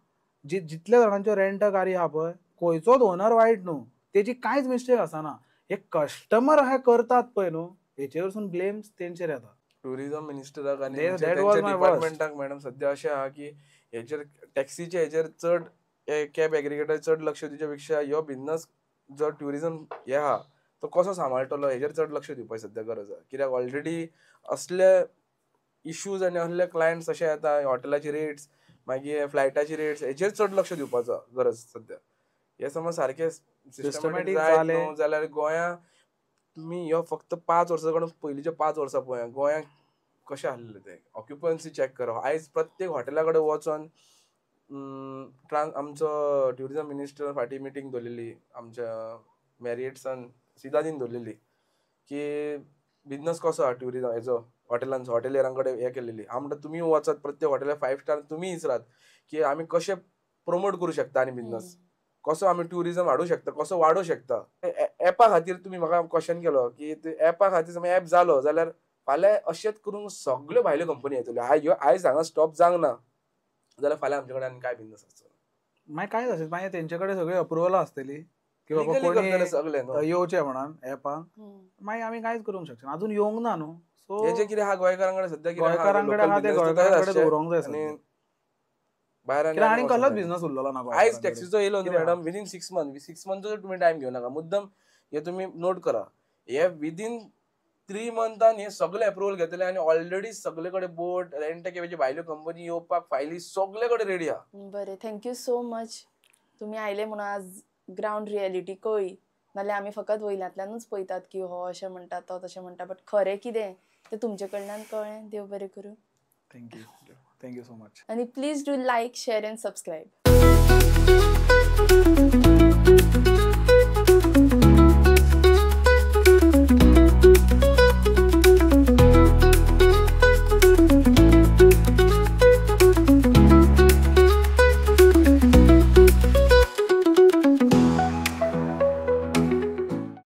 जितल्या जाणांच्यो रेंट कारी आहा पळय खंयचोच ओनर वायट न्हू, तेजी कांयच मिस्टेक आसना. हे कस्टमर हे करतात पळय न्हू, हेचे वरसून ब्लेम्स तेंचेर येता. टुरिझम मिनिस्टराक आनी डिपार्टमेंटाक मॅडम सद्या अशें आहा की हेचेर टॅक्सीचे हेचेर चड कॅब एग्रीगेटर चड लक्ष दिवच्या पेक्षा ह्यो बिझनस जो ट्युरिझम हे आहा तो कसो सांबाळटलो हेजेर चड लक्ष दिवपाची सद्या गरज आहा. कित्याक ऑलरेडी असले इश्यूज आनी असले क्लायंट्स अशे येता, हॉटेलाची रेट्स मागीर फ्लायटाची रेट्स हेजेर चड लक्ष दिवपाचो गरज सद्या. हे समज सारकें सिस्टमॅटीक जायत न्हू जाल्यार गोंया तुमी ह्यो फक्त 5 वर्सां कडून पयलींच्या 5 वर्सां पळया गोंयांक कशें आसलें तें, ऑक्युपन्सी चॅक करा. आयज प्रत्येक हॉटेला कडेन वचोन आमचो ट्युरिझम मिनिस्टर फाटीं मिटींग दवरलेली आमच्या मॅरियट्सान सिदादीन दवरलेली की बिझनस कसो आहा ट्युरिझम हेजो हॉटेलांचो, हॉटेलियरां कडेन हें केलेली. हांव म्हणटा तुमी वचत प्रत्येक हॉटेलार 5 स्टार तुमी विचारात की आमी कशें प्रोमोट करूं शकता आनी बिझनस कसो आमी ट्युरिझम हाडूं शकता, कसो वाडोवंक शकता. एपा खातीर तुमी म्हाका क्वेश्चन केलो की एपा खातीर समज एप जालो जाल्यार फाल्यां अशेंच करून सगळ्यो भायल्यो कंपनी येतल्यो. ह्यो आयज हांगा स्टॉप जावंक ना जाल्यार फाल्यां आमचे कडेन आनी काय बिझनस आसचो मागीर कांयच आसत. मागीर तेंचे कडेन सगळी अप्रुवलां आसतली की बाबा कोणी येवचें म्हणून एपाक, मागीर आमी कांयच करूंक शकना. अजून येवंक ना न्हू. सो हेजें कितें आहा गोंयकारां कडेन सद्या, गोंयकारां कडेन आहा तें गोंयकारां कडेन दवरूंक जाय. भायर आनी कसलोच बिझनस उरलेलो ना. आयज टॅक्सीचो येयलो न्हू मॅडम, विदीन 6 मंथ, 6 मंथचो तुमी टायम घेवं नाका, मुद्दम हे तुमी नोट करा, हे विदीन 3 मंथान हे सगळे अप्रुवल घेतले आनी ऑलरेडी सगळे कडेन बोट रेंट कॅबेची भायल्यो कंपनी येवपाक फायली सगळे कडेन रेडी आहा. बरें, thank you so much तुमी आयले म्हणून आज ग्रावंड रियलिटी कळ्ळी. नाल्यार आमी फकत वयल्यांतल्यानूच पळयतात की हो अशें म्हणटा तो तशें म्हणटा, बट खरें कितें तें तुमचे कडल्यान कळ्ळें. देव बरें करूं. Thank you, thank you so much. आणि please do like, share and subscribe.